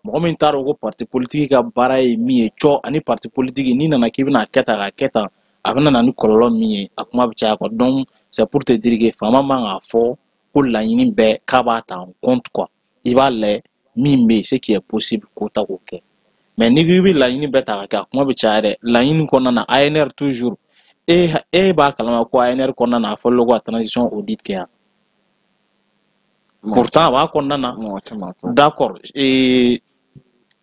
mɔgɔ min t'a dɔn ko parti politique ka baara ye min ye cɔ, ani parti politique n'i nana k'i bɛna kɛ tan ka kɛ tan, a bɛna na ni kɔlɔlɔ min ye, a kuma bɛ caya quoi. Donc c'est pour te dire que faama man k'a fɔ ko laɲini bɛɛ k'a b'a ta en compte quoi. I b'a lajɛ min bɛ yen, ce qui est possible, k'o ta k'o kɛ. Mais n'i ko i bɛ laɲini bɛɛ ta ka kɛ, a kuma bɛ caya dɛ. Laɲini kɔnɔna na, ANR toujours, e b'a kalama ko ANR kɔnɔna na, a fɔlen ko ka transition audit kɛ yan. Pourtant a b'a kɔnɔna na. D'accord,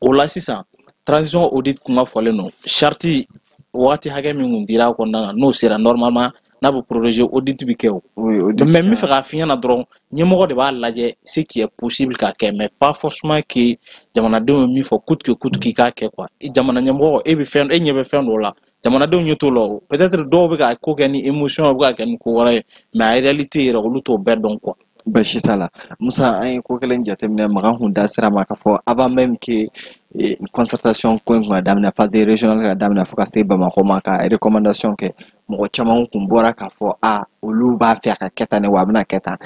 o la sisan transition audit kuma fɔlen don. Charte waati hakɛ min kun dira a kɔnɔna na, n'o sera, normalement n'a bɛ proroger, audit bɛ kɛ o. Mais n bɛ fɛ k'a f'i ɲɛna dɔrɔn, ɲɛmɔgɔ de b'a lajɛ ce qui est possible ka kɛ, mais pas forcément que jamanadenw ye min fɔ coûte que coûte k'i k'a kɛ quoi. Jamana ɲɛmɔgɔ, e bɛ fɛn, e ɲɛ bɛ fɛn dɔ la, jamanadenw ɲɛ t'o la o. Peut-être dɔw bɛ ka ko kɛ ni émotion, bɛ ka kɛ ni ko wɛrɛ ye, mais a réalité yɛrɛ, olu t'o bɛɛ dɔn quoi. Basi t'a la, Musa. An ye ko kelen jateminɛ, Makan kun da sira ma k'a fɔ avant même que concertation ko in kun ka daminɛ, phase régionale ka daminɛ fo ka se Bamakɔ ma ka recommandation kɛ, mɔgɔ caman kun bɔra k'a fɔ a olu b'a fɛ a ka kɛ tan de, wa a bɛna kɛ tan.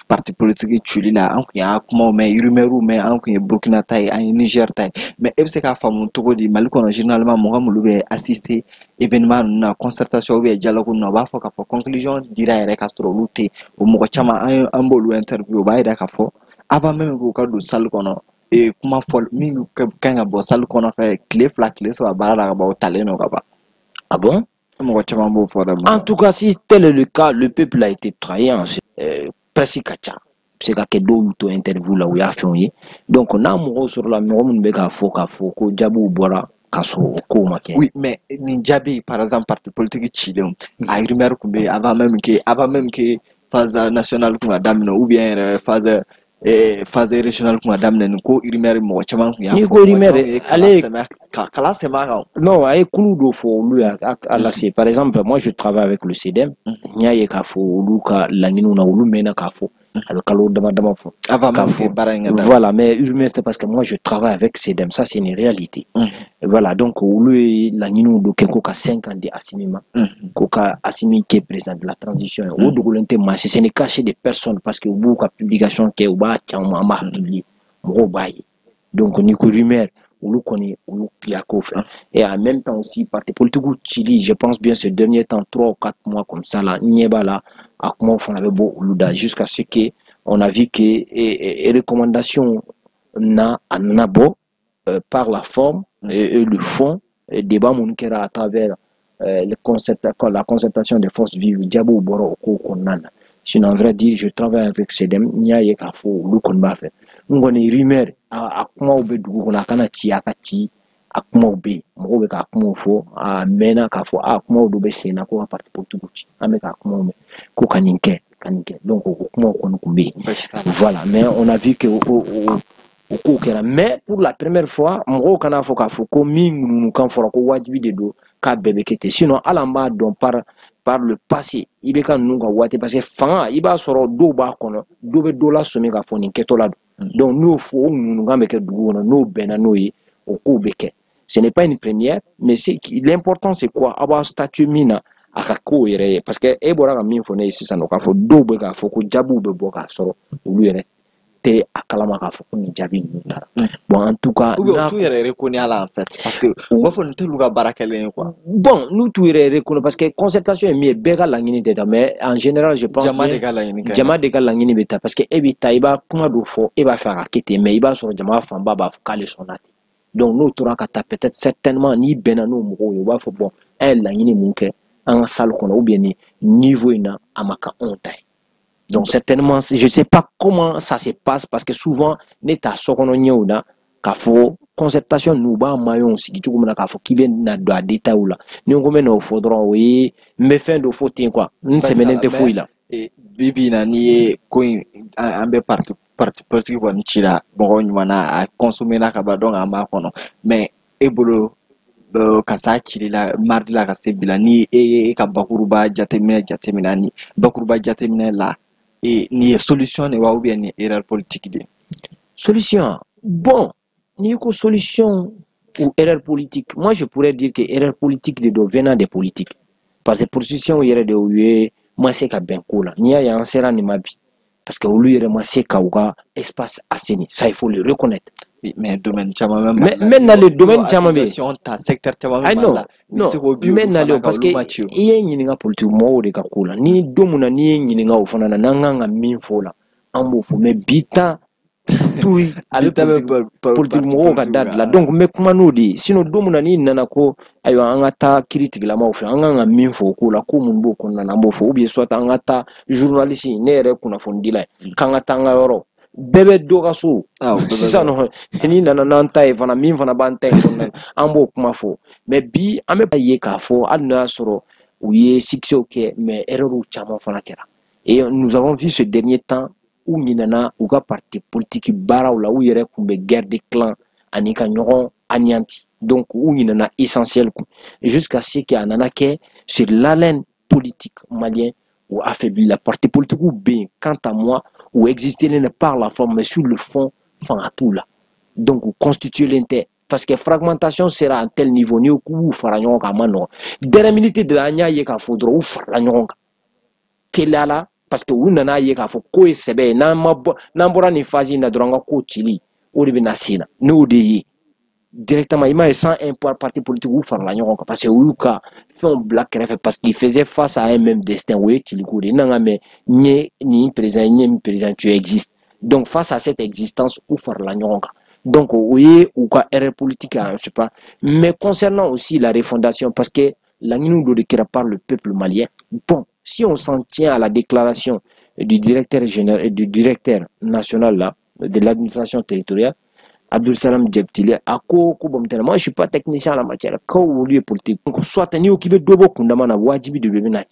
Parti politique cili la, an kun y'a kumaw mɛn, rumeurs mɛn, an kun ye Burkina ta ye, an ye Niger ta ye. Mais e bɛ se k'a faamu cogo di, Mali kɔnɔ, généralement mɔgɔ minnu bɛ assister événement ninnu na, concertation ou bien dialogue ninnu na, u b'a fɔ k'a fɔ conclusion dira yɛrɛ k'a sɔrɔ olu tɛ yen? O mɔgɔ caman, an b'olu interview, o b'a yira k'a fɔ avant même k'u ka don salle kɔnɔ, kuma fɔ min ka kan ka bɔ salle kɔnɔ ka tile 2, tile 3 baara la ka ban, o talen don ka ban. Ah bon? Mɔgɔ caman b'o fɔ dɛ. En tout cas, si tel est le cas, le peuple a été trahi en presse ka ca, se ka kɛ dɔw y'u to interview la, u y'a fɛnw ye. Donc n'a mɔgɔw sɔrɔla, mɔgɔ minnu bɛ k'a fɔ ko jaabiw bɔra k'a sɔrɔ o kow ma kɛ. Oui, mais nin jaabi, par exemple parti politique cilenw, a rumeur kun bɛ yen avant même que phase nationale kun ka daminɛ ou bien yɛrɛ phase régionale kun ka daminɛ. Nin ko rumeur, mɔgɔ caman kun y'a N'i fɔ. ko rumeur, ale kala sɛmɛ a kan. Non, a ye kulu dɔ fɔ, olu y'a lase. Par exemple, moi je travaille avec le CDM, n y'a ye k'a fɔ olu ka laɲiniw na, olu mɛnna k'a fɔ a bɛ kalo dama dama fɔ. Avant même que baara in ka daminɛ. Voilà, mais rumeur tɛ, parce que moi je travaille avec CDM, ça c'est une réalité. Voilà, donc olu ye laɲiniw dɔ kɛ ko ka 5 ans di Assimi ma, ko ka Assimi kɛ président de la transition ye. O dogolen tɛ maa si, ce n'est caché de personne, parce que u b'u ka publication kɛ, u b'a ci anw ma, an b'a publier, mɔgɔw b'a ye. Donc ni ko rumeur, olu kɔni, olu y'a k'o fɛ. Et en même temps aussi, parti politique cili, je pense bien ce dernier temps, 3 ou 4 mois comme ça là, ɲɛ b'a la, a kumaw fana bɛ bɔ olu da, jusqu'à ce que on a vu que et recommandation na a nana bɔ par la forme et le fond, et débat minnu kɛra à travers la concertation des forces vives, jaabiw bɔra o kow kɔnɔna na. Sinon, en vrai dire, je travaille avec CDM, n y'a ye k'a fɔ olu kɔni b'a fɛ. N kɔni rumeur, a kumaw bɛ dugu kɔnɔ, a kana ci, a ka ci, a kumaw bɛ yen, mɔgɔw bɛ k'a kumaw fɔ, a mɛnna k'a fɔ a kumaw dɔ bɛ sen na ko ka parti politique ci, an bɛ k'a kumaw mɛn ko ka nin kɛ, ka nin kɛ. Donc o kumaw kɔni tun bɛ yen. Voilà, mais on a vu que o kow kɛra. Mais pour la première fois, mɔgɔw kana fɔ k'a fɔ ko min ŋunuŋunukan fɔra ko wajibi de don k'a bɛɛ bɛ kɛ ten. Sinon hali an b'a dɔn par le passé, i bɛ ka ninnu ka waati, parce que fanga, i b'a sɔrɔ dɔw b'a kɔnɔ, dɔ bɛ dɔ lasɔmi k'a fɔ nin kɛtɔ la don. Donc n'o fɔ, o ŋunuŋunukan bɛ kɛ dugu kɔnɔ, n'o bɛnna n'o ye, o kow bɛ kɛ. Ce n'est pas une première, mais c'est l'important, c'est quoi? Aw b'a statut min na, a ka k'o yɛrɛ ye, parce que e bɔra ka min fɔ ne ye sisan nɔ, k'a fɔ dɔw bɛ k'a fɔ ko jaabiw bɛ bɔ k'a sɔrɔ olu yɛrɛ tɛ a kalama k'a fɔ ko nin jaabi ninnu taara. Bon, en tout cas Ou bien u t'u yɛrɛ reconnu a la en fait, parce que u b'a fɔ nin t'olu ka baara kɛlen ye quoi. Bon, n'u t'u yɛrɛ reconnu, parce que concertation ye min ye, bɛɛ ka laɲini tɛ taa, mais en général je pense Jama de ka laɲini kɛ. Jama de ka laɲini bɛ taa, parce que e bɛ taa, i b'a kuma dɔ fɔ, e b'a fɛ a ka kɛ ten, mais i b'a sɔrɔ jama fanba b'a fɔ k'ale sɔnna ten. Donc n'o tora ka taa, peut-être certainement n'i bɛnna n'o mɔgɔw ye, u b'a fɔ bon, an ye laɲini mun kɛ an ka salle kɔnɔ ou bien nin niveau in na, a ma ka anw ta ye. Donc certainement, je sais pas comment ça se passe, parce que souvent ne t'a so kɔnɔ ɲɛw na k'a fɔ concertation ninnu, u b'a maillon sigi cogo min na, k'a fɔ k'i bɛ na don a détail la. Ni n ko n bɛ n'o fɔ dɔrɔn, o ye n bɛ fɛn dɔ fɔ ten quoi, n sɛmɛnen tɛ foyi la. Bi bi in na, n'i ye ko in, an bɛ parti politique kɔni cira mɔgɔw ɲuman na, a consommé na ka ban, donc an b'a kɔnɔ. Mais e bolo, ka s'a cili la mardi la ka se bi la, ni e ye e ka bakuruba jateminɛ ni bakuruba jateminɛ la, nin ye solution de wa ou bien nin ye erreur politique de? Solution, bon, n'i ko solution ou erreur politique, moi je pourrais dire que erreur politique de don venant des politiques. Parce que politiciens yɛrɛ de u ye ma se ka bɛn ko la. N'i y'a ye an sera nin ma bi, parce que olu yɛrɛ ma se ka u ka espace assaini. Ça, il faut le reconnaître. Oui, mais domaine caman bɛ Mais Mali la. n bɛ nalen, domaine caman bɛ yen. Accusation ta secteur caman bɛ Ayi, Mali non, la. I bɛ non, se k'o bin n bɛ olu nalen fana o kan, parce olu que ma ci o. i ye n ɲininka politique mɔgɔw de ka ko la. Ni don min na n'i ye n ɲininka o fana na, n'an kan ka min fɔ o la, an b'o fɔ. Mais bi ta to yen, a Bi bɛ ta bɛ politique parti mɔgɔw ka politique da de la. kan. Donc n bɛ kuma n'o de ye. Sinon don min na n'i nana ko ayiwa an ka taa kiiri tigilamaw fɛ, an kan ka min fɔ o ko la, ko mun b'o kɔnɔna na, an b'o fɔ. Ou bien soit an ka taa journaliste, ne yɛrɛ kunnafonidila ye, k'an ka taa an ka yɔrɔ bɛɛ bɛ dɔ ka so. Ah, o bɛɛ bɛ Sisan dɔ. nɔ, n'i nana n'an ta ye fana, min fana b'an ta in kɔnɔna na, an b'o kuma fɔ. Mais bi an bɛ ye k'a fɔ hali n'a y'a sɔrɔ u ye succès kɛ, mais erreur caman fana kɛra. Et nous avons vu ce dernier temps, u ɲinɛna u ka parti politique baaraw la, u yɛrɛ tun bɛ guerre de clan ani ka ɲɔgɔn anéanti. Donc u ɲinɛna essentiel kun, jusqu'à ce que a nana kɛ sur l'arène politique malien u affaibli la. Parti politique bɛ yen, quant à moi, u existé par la forme, mais sur le fond fanga t'u la. Donc u constitué tɛ, parce que fragmentation sera à tel niveau, n'i ko k'u b'u fara ɲɔgɔn kan, a ma nɔgɔn. Dernière minute de la, an y'a ye k'a fɔ dɔrɔn u farala ɲɔgɔn kan teliya la, parce que u nana ye k'a fɔ ko ye sɛbɛ ye. N'an ma bɔ, n'an bɔra nin phase in na dɔrɔn, an ka ko cili o de bɛ na sen na. N'o de ye directement, i m'a ye, 101 parti politique u farala ɲɔgɔn kan, parce que u y'u ka fɛnw bila kɛrɛfɛ, parce qu'ils faisaient face à un même destin. O ye ciliko de ye. N'an ka mɛn n ye nin président, n ye nin président, tu existes. Donc face à cette existence, u farala ɲɔgɔn kan. Donc o ye u ka erreur politique, je sais pas. Mais concernant aussi la refondation, parce que laɲiniw dɔ de kɛra par le peuple malien. Bon, si on s'en tient à la déclaration du directeur général, du directeur national là, de l'administration territoriale, Abdul Salam Djebtile, a ko ko bon, maintenant, moi je suis pas technicien en la matière, ko olu ye politique. Donc soit n'i ko k'i bɛ dɔ bɔ kundama na, wajibi de bɛ na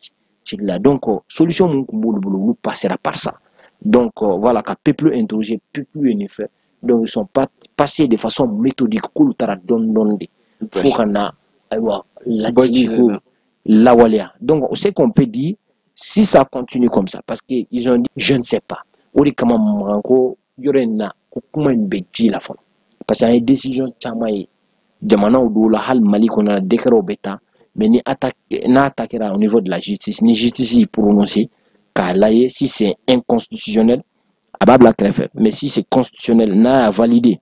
cili la. Donc solution mun tun b'olu bolo, olu passera par ça. Donc voilà, ka peuple interroger, peuple ye nin fɛ. Donc ils sont pas passés de façon méthodique, k'olu taara dɔɔni dɔɔni de fo ka na ayiwa lajigi ko lawaleya. Donc ce qu'on peut dire, si ça continue comme ça, parce que ils ont dit je ne sais pas, o de kama Makan ko yɔrɔ in na ko kuma in bɛ ji la fɔlɔ, parce que an ye décision caman ye jamanaw dɔw la, hali Mali kɔnɔ la, décret bɛ ta, mais ni attaque n'a attaquera au niveau de la justice, ni justice y'i prononcé k'a lajɛ, si c'est inconstitutionnel, a b'a bila kɛrɛfɛ, mais si c'est constitutionnel, n'a y'a validé,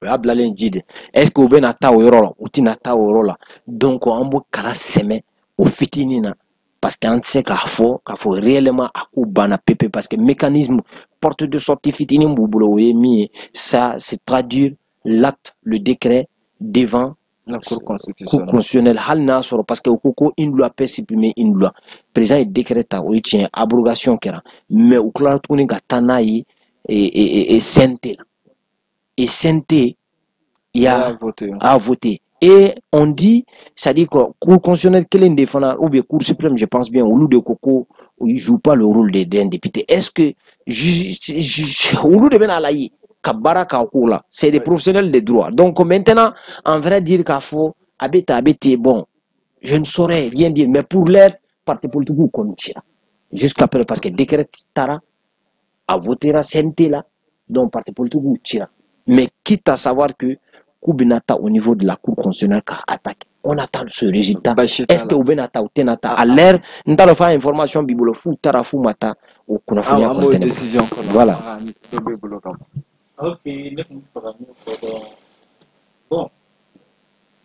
o y'a bilalen ji de. Est ce que u bɛna taa o yɔrɔ la, u tɛna taa o yɔrɔ la? Donc an b'o kala sɛmɛ o fitinin na, parce que an tɛ se k'a fɔ réellement a ko banna pepe, parce que mécanisme porte de sortie fitinin b'u bolo, o ye min ye, ça c'est traduire l'acte, le décret devant la cour cour constitutionnelle. constitutionnelle. Hali n'a sɔrɔ, parce que u ko ko une loi peut supprimer une loi, président ye décret ta, o ye tiɲɛ, abrogation kɛra, mais u tilara tuguni ka taa n'a ye et CNT la, et CNT il A a voté. A voté. Et on dit, c'est-à-dire que Cour constitutionnelle kelen de fana, ou bien Cour suprême, je pense bien, olu de ko ko il joue pas le rôle d'un député. Est-ce que olu de bɛna la ye ka baara k'a ko la? C'est des professionnels de droit. Donc maintenant, en vrai dire k'a fɔ a bɛ tan, a bɛ ten, bon, je ne saurais rien dire. Mais pour l'heure, parti politique kɔni cira jusqu'à présent, parce que décret taara, a votera CNT la, donc parti politique cira. Mais quitte à savoir que k'u bɛna taa au niveau de la Cour constitutionnelle k'a attaquer. On attend ce résultat. Baasi t'a Est-ce que la. u bɛna taa, u tɛna taa? Ah, À l'heure, n t'a dɔn f'a information b'i bolo, f'u taara, f'u ma taa, o kunnafoniya An kɔni b'o tɛ ne bolo. décision kɔnɔ. Voilà. Makan, dɔ b'i bolo ka bɔ. Ok, ne tun bɛ fɛ ka min fɔ dɔrɔn, bon,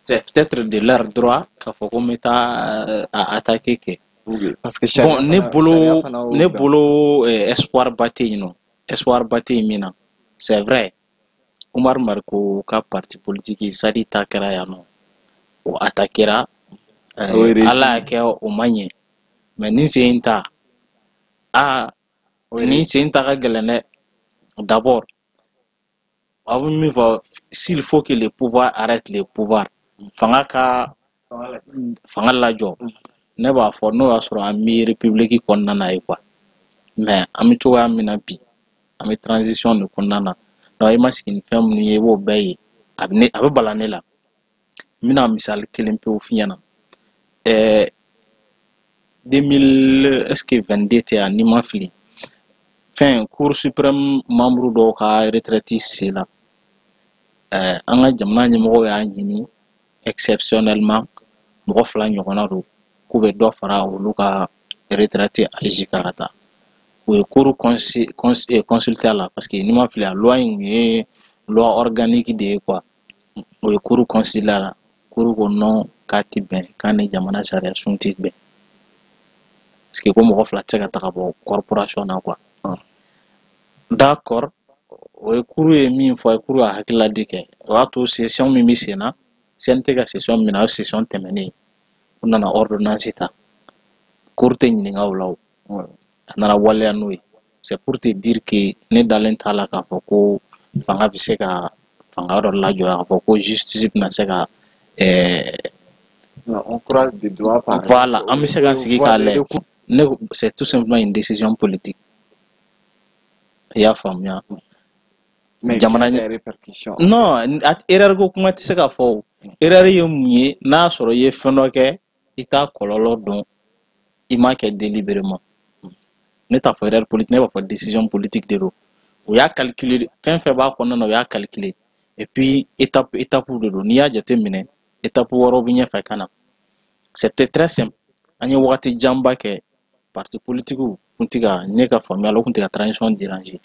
c'est peut-être de leur droit k'a fɔ ko n bɛ taa a attaquer kɛ. Oui, parce que Bon, sariya ne fana sariya bolo fana y'o ne bɛn. bolo espoir ba tɛ yen nɔ, espoir ba tɛ yen min na, c'est vrai, Umar Mariko ka parti politique Sadi ta kɛra yan nɔ, o attaquera. O ye Ala y'a régime. kɛ o ma ɲɛ, mais nin sen in ta, aa, O ye nin sen ta ka gɛlɛn dɛ. D'abord, a bɛ min fɔ, s'il faut que le pouvoir arrête le pouvoir, fanga ka fanga lajɔ, ne b'a fɔ n'o y'a sɔrɔ an bɛ république kɔnɔna na ye quoi. Mais an bɛ cogoya min na bi, an bɛ transition de kɔnɔna na. Donc i ma sigi ni fɛn minnu ye, i b'o bɛɛ ye, a bɛ ne a bɛ bala ne la. N bɛna misali kelen pewu f'i ɲɛna. 2000, est-ce que 22 tɛ yan, n'i ma fili, fɛn Cour suprême membre dɔw ka retraite sera, an ka jamana ɲɛmɔgɔw y'a ɲini exceptionnellement, mɔgɔ fila ɲɔgɔnna don. k'u bɛ dɔ fara olu ka retraite âge kan ka taa. U ye cour consulter a la, parce que n'i ma fili, a loi in ye loi organique de ye quoi. O ye cour consulter a la, cour ko non, k'a ti bɛn, k'a ni jamana sariya sun ti bɛn, parce que ko mɔgɔ fila tɛ se ka ta ka bɔ corporation na quoi. D'accord, o ye cour ye min fɔ, a ye cour ka hakilila di kɛ. O y'a to session min bɛ sen na, CNT ka session min na, o session tɛmɛnen, u nana ordonnance ta. Cour tɛ ɲininka o la, o a nana waleya n'o ye. C'est pour te dire que ne dalen t'a la k'a fɔ ko fanga bɛ se ka fanga dɔ lajɔ, k'a fɔ ko justice bɛna se ka On croise des doigts par Voilà, an bɛ se ka sigi k'a lajɛ. Ne, c'est tout simplement une décision politique, i y'a faamuya? Mais jamana quelle répercussion? Non, erreur ko kuma tɛ se ka fɔ. O erreur ye mun ye? N'a sɔrɔ i ye fɛn dɔ kɛ, i t'a kɔlɔlɔ dɔn, i m'a kɛ délibérément. Ne t'a fɔ erreur politique, ne b'a fɔ décision politique de don. U y'a calculer, fɛn fɛn b'a kɔnɔna na, u y'a calculer. Et puis étape étape de don. N'i y'a jateminɛ, étape wɔɔrɔ bɛ ɲɛfɛ ka na. C'était très simple. An ye wagati janba kɛ, parti politique kun tɛ ka, ne ka faamuya la, u kun tɛ ka transition déranger.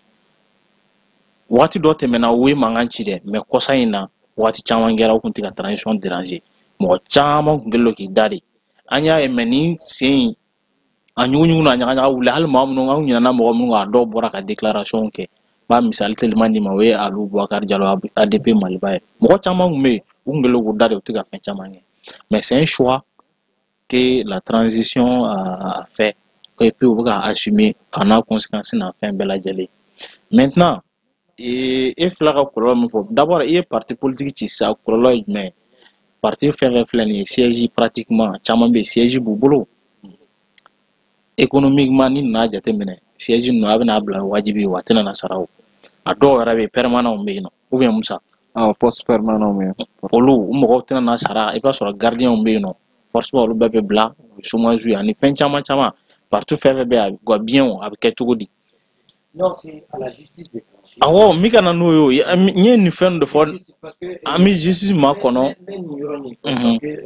Waati dɔ tɛmɛna, u ye mankan ci dɛ, mais kɔsa in na, waati caman kɛra, u kun tɛ ka transition déranger. Mɔgɔ caman kun kɛlen don k'i da de, an y'a ye. Mais nin sen in, a ɲuguɲugu n'a ɲagaɲaga wuli, hali maa minnu an ɲinɛna, mɔgɔ minnu kan, a dɔw bɔra ka déclaration kɛ. N b'a misali teliman d'i ma, o ye Alu Bubakari Jalo, ADP Maliba ye. Mɔgɔ caman kun bɛ yen, u kun kɛlen don k'u da de, u tɛ ka fɛn caman kɛ. Mais c'est un choix que la transition a fait, et puis u bɛ ka assumer a n'a conséquence n'a fɛn bɛɛ lajɛlen. Maintenant, e fila ka kɔlɔlɔ min fɔ, d'abord i ye parti politique ci sisan, kɔlɔlɔ ye jumɛn ye? Parti fɛn fɛn filɛ nin ye, siège pratiquement caman bɛ yen, siège b'u bolo. Économiquement, ni nana jateminɛ, siège ninnu a bɛna bila wajibi ye wa, a tɛna na sara. O a dɔw yɛrɛ bɛ yen, permanent bɛ yen nɔ, ou bien Musa? Ah, poste permanent bɛ yen. Olu u mɔgɔw tɛna na sara. I b'a sɔrɔ gardien bɛ yen nɔ, forcément olu bɛɛ bɛ bila, u ye chômage ye ani fɛn caman caman. Parti fɛn fɛn bɛ yen, a bien, a bɛ kɛ cogo di? Non, c'est à la justice de trancher. Awɔ, min ka na n'o ye, o n ye nin fɛn dɔ fɔ, an bɛ justice ma kɔnɔ.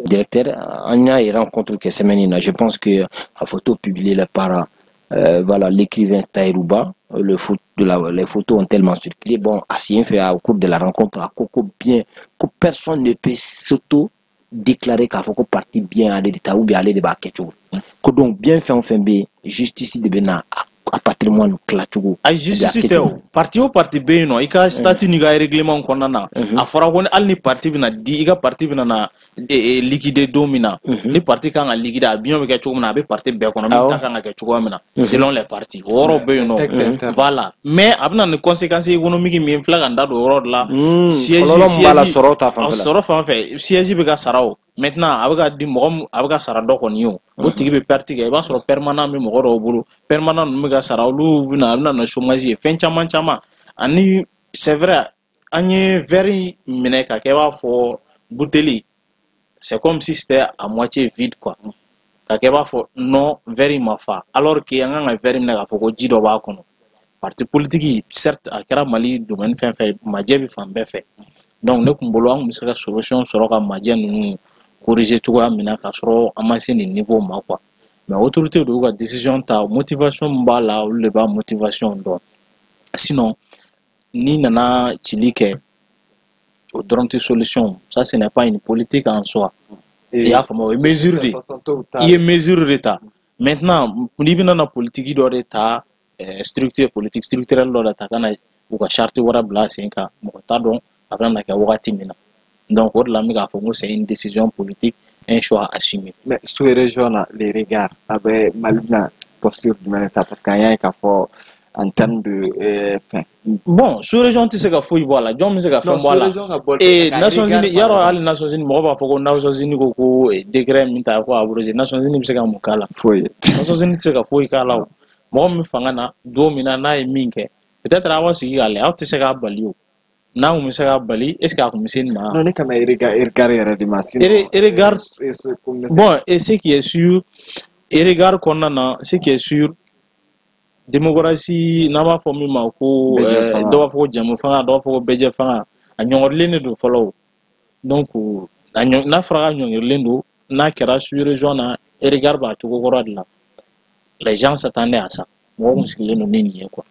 Directeur, an y'a rencontre kɛ semaine in na. Je pense que a photo publiée là par voilà, l'écrivain Taïrouba, le de la, les photos ont tellement circulé. Bon, a sen fɛ, au cours de la rencontre, a ko ko bien, que personne ne peut s'auto déclarer k'a fɔ ko parti bien ale de ta ou bien ale de b'a kɛ cogo. Ko donc bien fɛn o fɛn bɛ yen, justice de bɛ na a patrimoine tila cogo. A justice tɛ o. Parti o parti bɛ yen nɔ, i ka statut n'i ka règlement kɔnɔna na, a fɔra ko hali ni parti bɛna di, i ka parti bɛna na liquider don min na, ni parti kan ka liquider, a bien bɛ kɛ cogo min na, a bɛ parti bɛɛ kɔnɔ, min ta kan ka kɛ cogoya min na selon les partis, o yɔrɔ bɛ yen nɔ. Voilà, mais a bɛ na ni conséquence économique min ye, n filɛ ka n da don o yɔrɔ de la. Siège, kɔlɔlɔ min b'a la sɔrɔ ta fanfɛla. Sɔrɔ fan fɛ, siège bɛ ka sara o. Maintenant, a bɛ ka di mɔgɔ min, a bɛ ka sara dɔ kɔni ye, o o tigi bɛ perte kɛ. I b'a sɔrɔ permanent bɛ mɔgɔ dɔw bolo, permanent ninnu bɛ ka sara, olu bɛna, a bɛna na chômage ye, fɛn caman caman. Ani c'est vrai, an ye verre minɛ ka kɛ i b'a fɔ bouteille, c'est comme si c'était à moitié vide quoi, ka kɛ i b'a fɔ non, verre in ma fa, alors que an kan ka verre minɛ k'a fɔ ko ji dɔ b'a kɔnɔ. Parti politique, certes, a kɛra Mali domaine fɛn fɛn, majɛ bɛ fan bɛɛ fɛ. Donc ne kun bolo, an kun bɛ se ka solution sɔrɔ ka majɛ ninnu corriger cogoya min na, k'a sɔrɔ an ma se nin niveau ma quoi. Mais autorité de y'u ka décision ta, motivation min b'a la, olu de b'a motivation dɔn. Sinon n'i nana cili kɛ, o dɔrɔn tɛ solution. Ça, ce n'est pas une politique en soi, i y'a faamu? O ye mesure de, i ye mesure de ta. Maintenant, n'i bɛna na politique dɔ de ta, structure politique structurelle dɔ de ta ka na u ka charte wɛrɛ bila sen kan, mɔgɔ t'a dɔn a bɛna na kɛ wagati min na. Donc o de la n bɛ k'a fɔ ko c'est une décision politique, un choix assumé. Mais sous-région na, les regards, a bɛ Mali bɛna posture jumɛn de ta? Parce que an y'a ye k'a fɔ en termes de fɛn. Bon, sous-région tɛ se ka foyi bɔ a la. Jɔn bɛ se ka fɛn bɔ a la? Ee, Nations Unies, yarɔ, hali Nations Unies, mɔgɔ b'a fɔ ko Nations Unies ko décret min ta ko abrogé, Nations Unies bɛ se ka mun k'a la? Foyi. Nations Unies tɛ se ka foyi k'a la. O mɔgɔ min bɛ fanga na don min na, n'a ye min kɛ, peut-être aw b'a sigi k'a lajɛ, aw tɛ se k'a bali. O n'a kun bɛ se k'a bali, est ce que a kun bɛ se nin ma? Non, ne kama regard yɛrɛ de ma, sinon. Regard, bon, et ce qui est sûr, regard kɔnɔna na, ce qui est sûr, démocratie, n'an b'a fɔ min ma ko, dɔw b'a fɔ ko jɛmu fanga, dɔw b'a fɔ ko bɛɛjɛ fanga, a ɲɔngirilen de don fɔlɔ. O donc n'a fɔra k'a ɲɔngirilen don, n'a kɛra sous région na, Regard b'a cogo kɔrɔ de la. Les gens s'attendaient à ça. Mɔgɔ kun sigilen don ni nin ye quoi.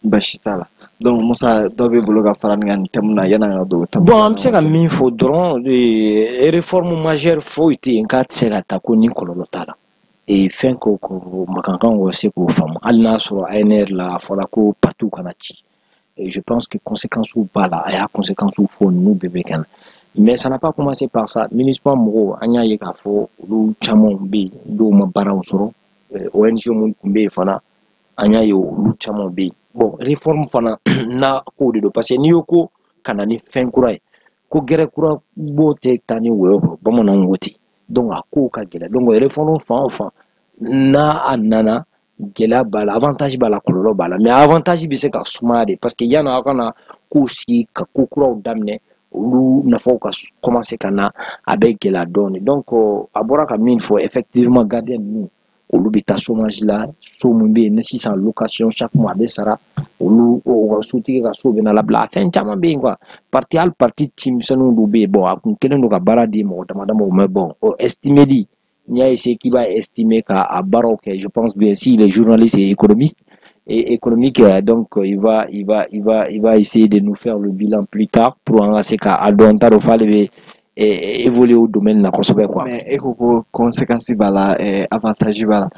Basi t'a la. Donc Musa, dɔ b'i bolo ka fara nin kan nin thème na yan'an ka don o thème? Bon, an bɛ se ka min fɔ dɔrɔn, réforme majeure foyi tɛ yen k'a tɛ se ka ta ko ni kɔlɔlɔ t'a la. Fɛn ko ko makankan ka se k'o faamu, hali n'a sɔrɔ ANR la a fɔra ko parti kana ci. Et je pense que conséquences b'a la, a y'a conséquences fɔ, ninnu bɛɛ bɛ kɛ na. Mais ça n'a pas commencé par ça. MINUSMA mɔgɔw, an y'a ye k'a fɔ olu caman bɛ yen, dɔw ma baaraw sɔrɔ. ONG minnu tun bɛ yen fana, an y'a ye olu caman bɛ yen. Bon, réforme fana n'a ko de don, parce que n'i ko ka na ni fɛn kura ye, ko gɛrɛ kura b'o tɛ taa ni wɔyɔ kɔ, bamananw ko ten. Donc a kow ka gɛlɛn. Donc réforme fan o fan n'a a nana, gɛlɛya b'a la, avantage b'a la, kɔlɔlɔ b'a la. Mais avantage bɛ se ka sumaya de, parce que yanni aw ka na kow sigi ka ko kuraw daminɛ, olu nafaw ka commencer ka na, a bɛ gɛlɛya dɔɔnin. Donc a bɔra ka min fɔ, effectivement, gardien ninnu, olu bɛ taa chômage la. So min bɛ yen ni sisan location chaque mois a bɛ sara, olu o ka sotigi ka so bɛ na labila. A fɛn caman bɛ yen quoi. Parti, hali parti cimisɛnninw dɔw bɛ yen, bon, a kun kɛlen don ka baara di mɔgɔ dama damaw mais bon, o estimé di, n'i y'a essayé k'i b'a estimer ka a baaraw kɛ, je pense bien, si les journalistes et économistes et économique, donc il va essayer de nous faire le bilan plus tard pour an ka se ka a dɔn. N t'a dɔn f'ale bɛ évoluer au domaine na kosɛbɛ quoi. Mais e ko ko conséquence b'a la, avantage b'a la.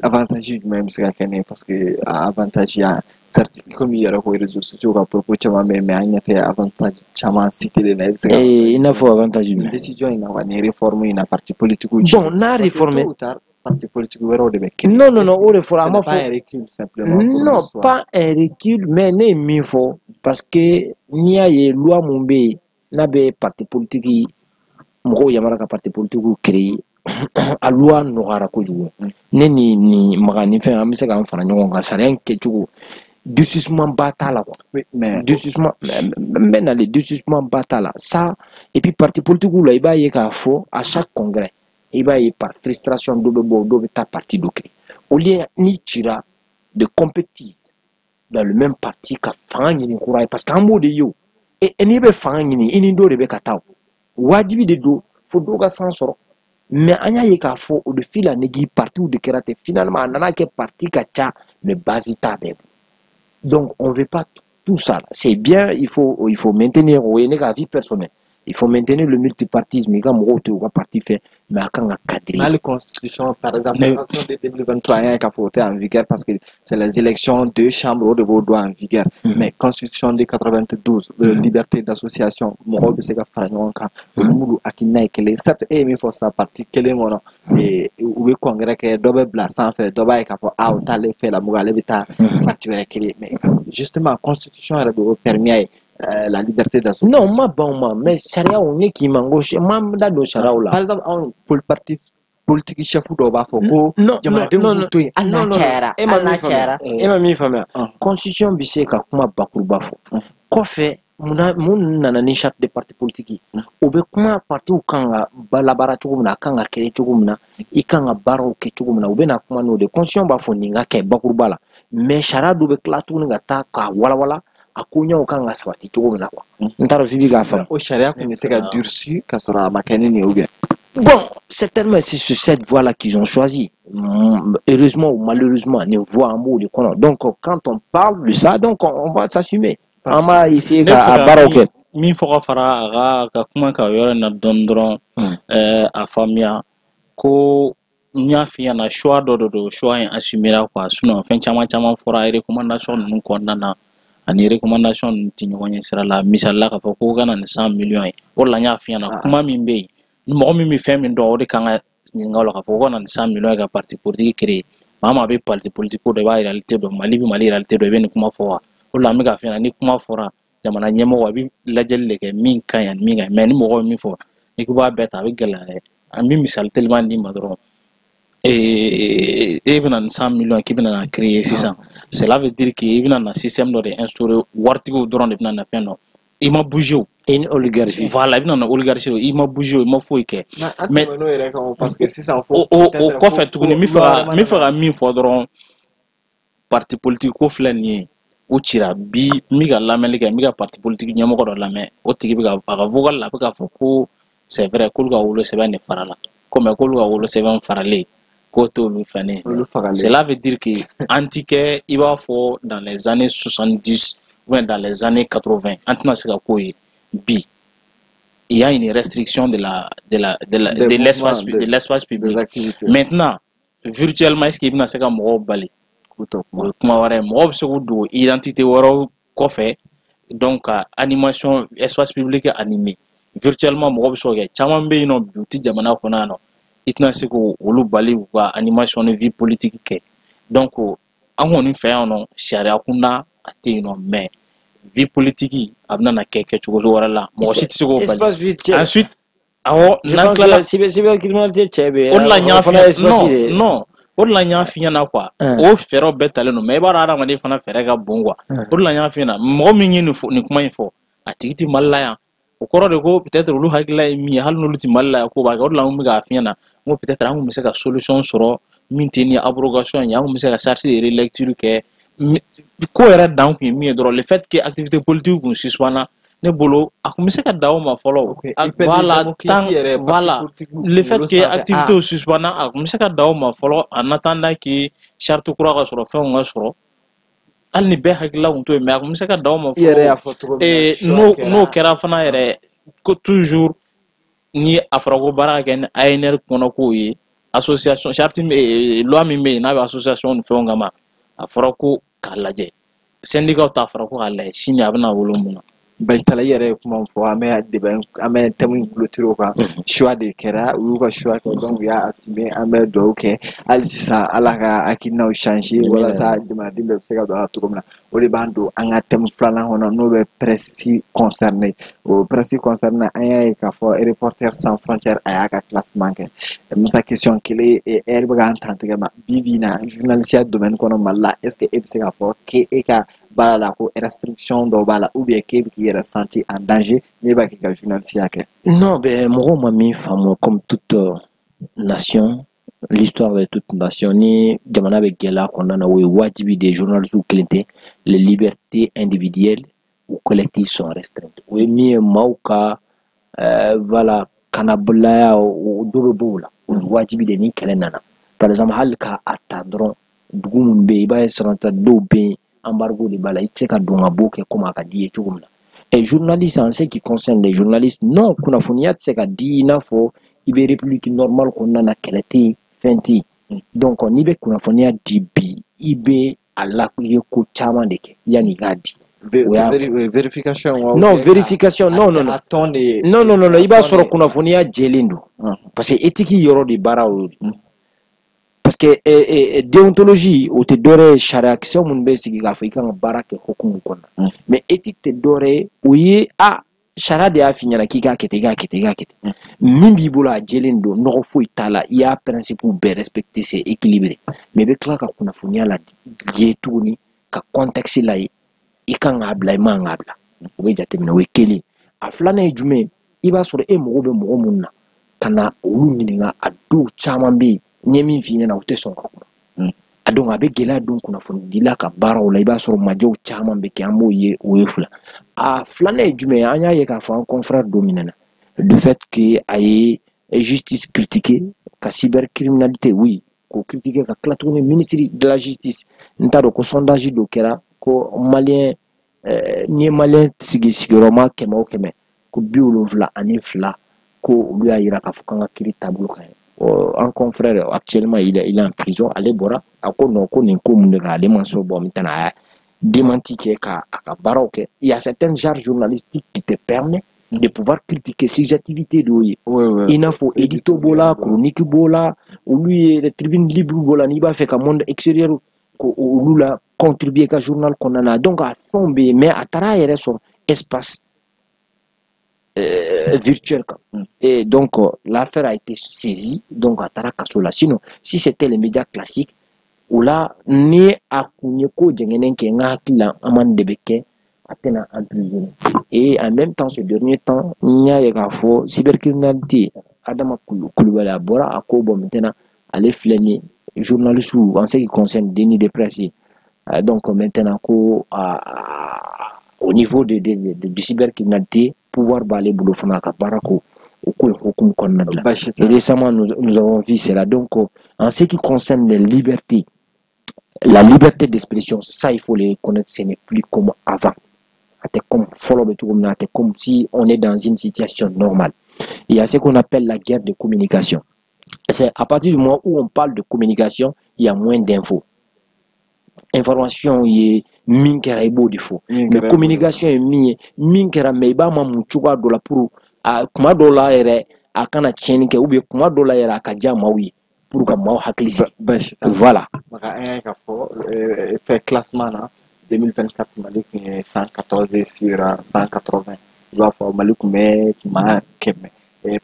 Avantage jumɛn bɛ se ka kɛ ne ye? Parce que a avantage ya, certes, komi i yɛrɛ ko réseaux sociaux ka propos caman bɛ yen, mais an ɲɛ tɛ avantage caman cité na. E bɛ se ka I n'a fɔ avantage jumɛn? Décision in na wa, nin réforme in na, parti politique. Bon, n'a réformé, tôt ou tard, parti politique wɛrɛw de bɛ créer. Non, non, non, o de fɔra, a ma Ce n'est pas fɔ un recul simplement pour non, l'histoire. Pas un recul, mais ne ye min fɔ, parce que n'i y'a ye loi mun bɛ yen n'a bɛ parti politique mɔgɔw yamaruya ka parti politique créer, a loi nɔgɔyara kojugu. Ne ni ni maga ni fɛn, an bɛ se k'an fara ɲɔgɔn kan, sariya in kɛcogo, durcissement ba t'a la quoi. Oui, mais durcissement, n bɛ nalen, durcissement ba t'a la ça. Et puis parti politique la, i b'a ye k'a fɔ à chaque congrès, i b'a ye par frustration, dɔ bɛ bɔ, dɔ bɛ taa parti dɔ créer, au lieu n'i cira de compétir dans le même parti ka fanga ɲini kura ye, parce que an b'o de ye o. E n'i bɛ fanga ɲini, i ni dɔ de bɛ ka taa, o wajibi de don fo dɔw ka san sɔrɔ. Mais an y'a ye k'a fɔ o de fil en aiguille, partiw de kɛra ten. Finalement a nana kɛ parti ka ca, mais base t'a bɛɛ bolo. Donc on veut pas tout ça. C'est bien, il faut maintenir, o ye ne ka avis personnel, il faut maintenir le multipartisme, i ka mɔgɔw to yen u ka parti fɛ, mais a kan ka cadrer. Dans la constitution, par exemple, la constitution de 2023, il y a qu'à voter en vigueur parce que c'est les élections de chambre de doit en vigueur. Mais constitution de 92, liberté d'association, mɔgɔw bɛ se ka fara ɲɔgɔn kan, olu minnu hakilina ye kelen. Certes, e ye min fɔ sisan, parti kelen kɔnɔ, u bɛ congrès kɛ, dɔ bɛ bila sanfɛ, dɔ b'a ye k'a fɔ a o t'ale fɛ la mɔgɔ, ale bɛ taa parti wɛrɛ créer. Mais justement, constitution yɛrɛ de y'o permis a ye, la liberté d'association. Non, ma ban o ma, mais sariyaw, ne k'i ma n ko n ma n da don sariyaw la. Par exemple, anw parti politique chef dɔw b'a fɔ ko non, jamanadenw non, k'u to yen hali n'a non, non, cayara, e ma hali n'a min faamuya, cayara. e ma min faamuya, constitution bɛ se ka kuma bakuruba fɔ kɔfɛ. Munna mun nana ni charte de parti politique ye, o bɛ kuma partiw kan ka labaara cogo min na, a kan ka kɛ cogo min na, i kan ka baaraw kɛ cogo min na, u bɛ na kuma n'o de. Constitution b'a fɔ nin ka kɛ bakuruba la, mais sariya dɔ bɛ tila tuguni ka taa k'a walawala a koɲɛw kan ka sabati cogo min na quoi. N t'a dɔn f'i bɛ k'a faamu. O sariya kun bɛ se ka durci ka sɔrɔ a ma kɛ ni nin ye ou bien? Bon, certainement, c'est sur cette voie-là qu'ils ont choisi. Heureusement ou malheureusement, nin voie en b'o de kɔnɔ. Donc, quand on parle de ça, donc on va s'assumer. An b'a essayer Ne ka fɛ a ka baaraw kɛ. Min fɔ ka fara a ka kuma kan o yɔrɔ in na dɔɔni dɔrɔn, a faamuya ko n y'a f'i ɲɛna, choix dɔ de don, choix in assumera quoi. Sinon fɛn caman caman fɔra recommandation ninnu kɔnɔna na, ani recommandation ninnu tɛ ɲɔgɔn ɲɛ sira la. Misali la, k'a fɔ ko ka na ni 100 millions ye, o de la n y'a f'i ɲɛna, kuma min bɛ yen, ni mɔgɔ min bɛ fɛn min dɔn, o de kan ka ɲininka o la. K'a fɔ ko ka na ni 100 millions ye ka parti politique créer, maa maa bɛ parti politique ko dɔn, i b'a réalité dɔn, Mali bɛ Mali réalité dɔn, i bɛ nin kuma fɔ wa? O de la an bɛ k'a f'i ɲɛna, ni kuma fɔra jamana ɲɛmɔgɔ, a bɛ lajɛli de kɛ min ka ɲi ani min ka ɲi. Mais ni mɔgɔ ye min fɔ, n'i ko b'a bɛɛ ta, a bɛ gɛlɛya dɛ. An bɛ misali teliman d'i ma dɔrɔn. E bɛna ni 100 millions k'i bɛna na créer sisan, cela veut dire que i bɛna na système dɔ de instaurer, waritigiw dɔrɔn de bɛna na fɛn dɔn, i ma bouger o. Une oligarchie. Voilà, i bɛna na oligarchie, i ma bouger o, i ma foyi kɛ. Mais n'o yɛrɛ kan o, parce que sisan fo o kɔfɛ tuguni, n bɛ fɛ ka min fɔ dɔrɔn, parti politique ko filɛ nin ye, o cira bi. N bɛ ka lamɛnli kɛ, n bɛ ka parti politique ɲɛmɔgɔ dɔ lamɛn, o tigi bɛ ka a ka vocal la, a bɛ k'a fɔ ko c'est vrai k'olu ka wolo sɛbɛn de fara la. Ko mais k'olu ka wolosɛbɛn faralen k'o t'olu fɛnɛ. Cela veut dire que an ti kɛ i b'a fɔ dans les années 70 ou bien dans les années 80, an tɛna se ka k'o ye bi. Il y a une restriction de la de la de la de l'espace de l'espace public. Maintenant, virtuellement, est-ce qu'il bɛna se ka mɔgɔw bali? O ye kuma wɛrɛ ye. Mɔgɔw bɛ se k'u dogo identité wɛrɛw kɔfɛ, donc ka animation espace public animé virtuellement, mɔgɔ bɛ se k'o kɛ. Caman bɛ yen nɔ bi, u ti jamana kɔnɔ yan nɔ, i tɛna se k'olu bali k'u ka animation ni vie politique kɛ. Donc an kɔni fɛ yan nɔ, sariya kunda a tɛ yen nɔ, mais vie politique a bɛna na kɛ kɛcogo wɛrɛ la, mɔgɔ si tɛ se k'o bali. Ensuite, awɔ, n'an tilala cybercriminalité cɛ bɛ o de la n y'a f'i non non, o de la n y'a f'i ɲɛna quoi, o fɛɛrɛw bɛɛ talen don, mais i b'a dɔn hadamaden fana fɛɛrɛ ka bon quoi. O de la n y'a f'i ɲɛna, mɔgɔ min ye nin kuma in fɔ, a tigi tɛ Mali la yan. O kɔrɔ de ko peut-être olu hakilila ye min ye, hali n'olu tɛ Mali la yan, k'o b'a kɛ. O de la n bɛ k'a f'i ɲɛna, n ko peut-être an kun bɛ se ka solution sɔrɔ min tɛ ni abrogation ye, an kun bɛ se ka charte de relecture kɛ. Ko yɛrɛ dan kun ye min ye dɔrɔn, le fait que activité politique kun suspend, ne bolo a kun bɛ se ka dan o ma fɔlɔ. Voilà, tant voilà, le fait que activité suspend, a kun bɛ se ka dan o ma fɔlɔ, en attendant que charte kura ka sɔrɔ, fɛnw ka sɔrɔ. Hali ni bɛɛ hakilila kun t'o ye, mais a kun bɛ se ka dan o ma fɔlɔ. N'o kɛra fana yɛrɛ, ko toujours ni a fɔra ko baara ka kɛ ni ANR kɔnɔ k'o ye association charte, loi min bɛ yen n'a bɛ association ni fɛnw kama, a fɔra ko k'a lajɛ, syndicat ta fɔra ko k'a lajɛ, sini a bɛna wolo mun na. Bayitala, i yɛrɛ ye kuma min fɔ, an bɛ débat, an bɛ thème in clôturer o kan. Choix de kɛra, u y'u ka choix kɛ, donc u y'a assumer. An bɛ dugawu kɛ hali sisan, Ala ka hakilinaw changer walasa jamanaden bɛɛ bɛ se ka don a la cogo min na. O de b'an don an ka thème filanan kɔnɔ, n'o bɛ presse concerné. O presse concerné, an y'a ye k'a fɔ Reporters sans frontières a y'a ka classement kɛ. Musa, question kelen, e yɛrɛ bɛ k'an ta tigɛ ma bi bi in na, journaliste domaine kɔnɔ Mali la, est ce que e bɛ se k'a fɔ k'e ka baara la ko restriction dɔw b'a la, ou bien k'e bɛ k'i yɛrɛ senti en danger n'e b'a k'i ka journaliste kɛ? Non, ben mɔgɔw ma min faamu, comme toute nation, l'histoire de toute nation, ni jamana bɛ gɛlɛya kɔnɔna na, o ye wajibi de ye, journalistes kelen tɛ, les libertés individuelles ou collectives sont restreintes. O ye min ye, maaw ka voilà, kanabilaya, o dɔ bɛ bɔ o la, o ye wajibi de ni kɛlɛ nana. Par exemple, hali ka a ta dɔrɔn, dugu min bɛ yen, i b'a ye sɔrɔ dɔw bɛ yen, embargo de b'a la, i tɛ se ka don ka bɔ kɛ komi a ka di i ye cogo min na. Et journaliste, en ce qui concerne les journalistes, non, kunnafoniya tɛ se ka di i n'a fɔ i bɛ république normale kɔnɔna na, kɛlɛ tɛ yen, fɛn tɛ yen. Donc n'i bɛ kunnafoniya di bi, i bɛ a la, i ye ko caman de kɛ yanni i k'a di. Vérification? Non, vérification, non, non, non, non, non, non, i b'a sɔrɔ kunnafoniya jɛlen don, parce que éthique yɔrɔ de baara y'o de, parce que déontologie o tɛ dɔwɛrɛ ye, sariyakisɛ minnu bɛ sigi k'a fɔ i kan ka baara kɛ hokumu kɔnɔ, mais éthique tɛ dɔwɛrɛ ye, o ye a sariya de y'a f'i ɲɛna k'i k'a kɛ ten, i k'a kɛ ten, i k'a kɛ ten. Min b'i bolo, a jɛlen don, nɔgɔ foyi t'a la, i y'a principe bɛɛ respecté, c'est équilibré, mais i bɛ tila ka kunnafoniya la ye tuguni, ka contexte la ye, i kan k'a bila, i man k'a bila, o bɛ jateminɛ. O ye kelen. A filanan ye jumɛn ye? I b'a sɔrɔ e mago bɛ mɔgɔ minnu na ka na olu ɲininka, a dɔw caman bɛ yen, n ye min f'i ɲɛna, u tɛ sɔn ka kuma. A donc a bɛ gɛlɛya don kunnafonidila ka baaraw la, i b'a sɔrɔ majɛw caman bɛ kɛ, an b'o ye. O ye fila. A filanan ye jumɛn ye? An y'a ye k'a fɔ an confrère dɔ minɛna, du fait que a ye justice critiquer, ka cybercriminalité, oui, k'o critiquer, ka tila tuguni ministre de la justice, n t'a dɔn ko sondage dɔ kɛra ko malien, n'i ye malien sigi sigiyɔrɔma 100 o 100, ko 72, ko olu y'a yira k'a fɔ k'an ka kiiri taabolo ka ɲi. Un confrère, actuellement il est en prison, ale bɔra a ko non, ko nin ko mun de la, ale ma sɔn. Bon, maintenant a démenti kɛ ka a ka baaraw kɛ. Il y a certains genres journalistiques qui te permet de pouvoir critiquer, subjectivité dɔw ye, i n'a fɔ édito b'o la, chronique b'o la, olu ye tribune libre b'o la, n'i b'a fɛ ka monde extérieur ko olu la contribuer ka journal kɔnɔna na. Donc a fɛnw bɛ yen, mais a taara a yɛrɛ sɔrɔ espace virtuel quoi. Et donc l'affaire a été saisie, donc a taara kaso la. Sinon, si c'était les médias classiques o la, ni a kun ye ko jɛngɛnen kɛ, n ka hakili la amende de bɛ kɛ, a tɛna emprisonné. Et en même temps, ce dernier temps, n y'a ye k'a fɔ cybercriminalité, Adama Kulubali, a bɔra a ko bon, maintenant ale filɛ nin ye, journaliste, en ce qui concerne déni de presse, donc maintenant ko au niveau de cybercriminalité, pouvoir b'ale bolo fana ka baara ko O ko in hukumu kɔnɔna de la. Et récemment, nous avons vu cela. Donc, en ce qui concerne les libertés, la liberté d'expression, ça, il faut les connaître, ce n'est plus comme avant. A tɛ comme fɔlɔ bɛ cogo min na, a tɛ comme si on est dans une situation normale. Il y a ce qu'on appelle la guerre de communication. C'est à partir du moment où on parle de communication, il y a moins d'infos. Information ye min kɛra, i b'o de fɔ. Mais communication ye min ye, min kɛra, mais i b'a ma mun cogoya dɔ la pour a kuma dɔw la yɛrɛ a kana tiɲɛni kɛ, ou bien kuma dɔw la yɛrɛ a ka diya maaw ye pour ka maaw hakili sigi. Voilà. Maka, an y'a ye k'a fɔ fɛn classement na 2024, Mali tun ye 114 sur 180. I b'a fɔ Mali tun bɛ maa 100,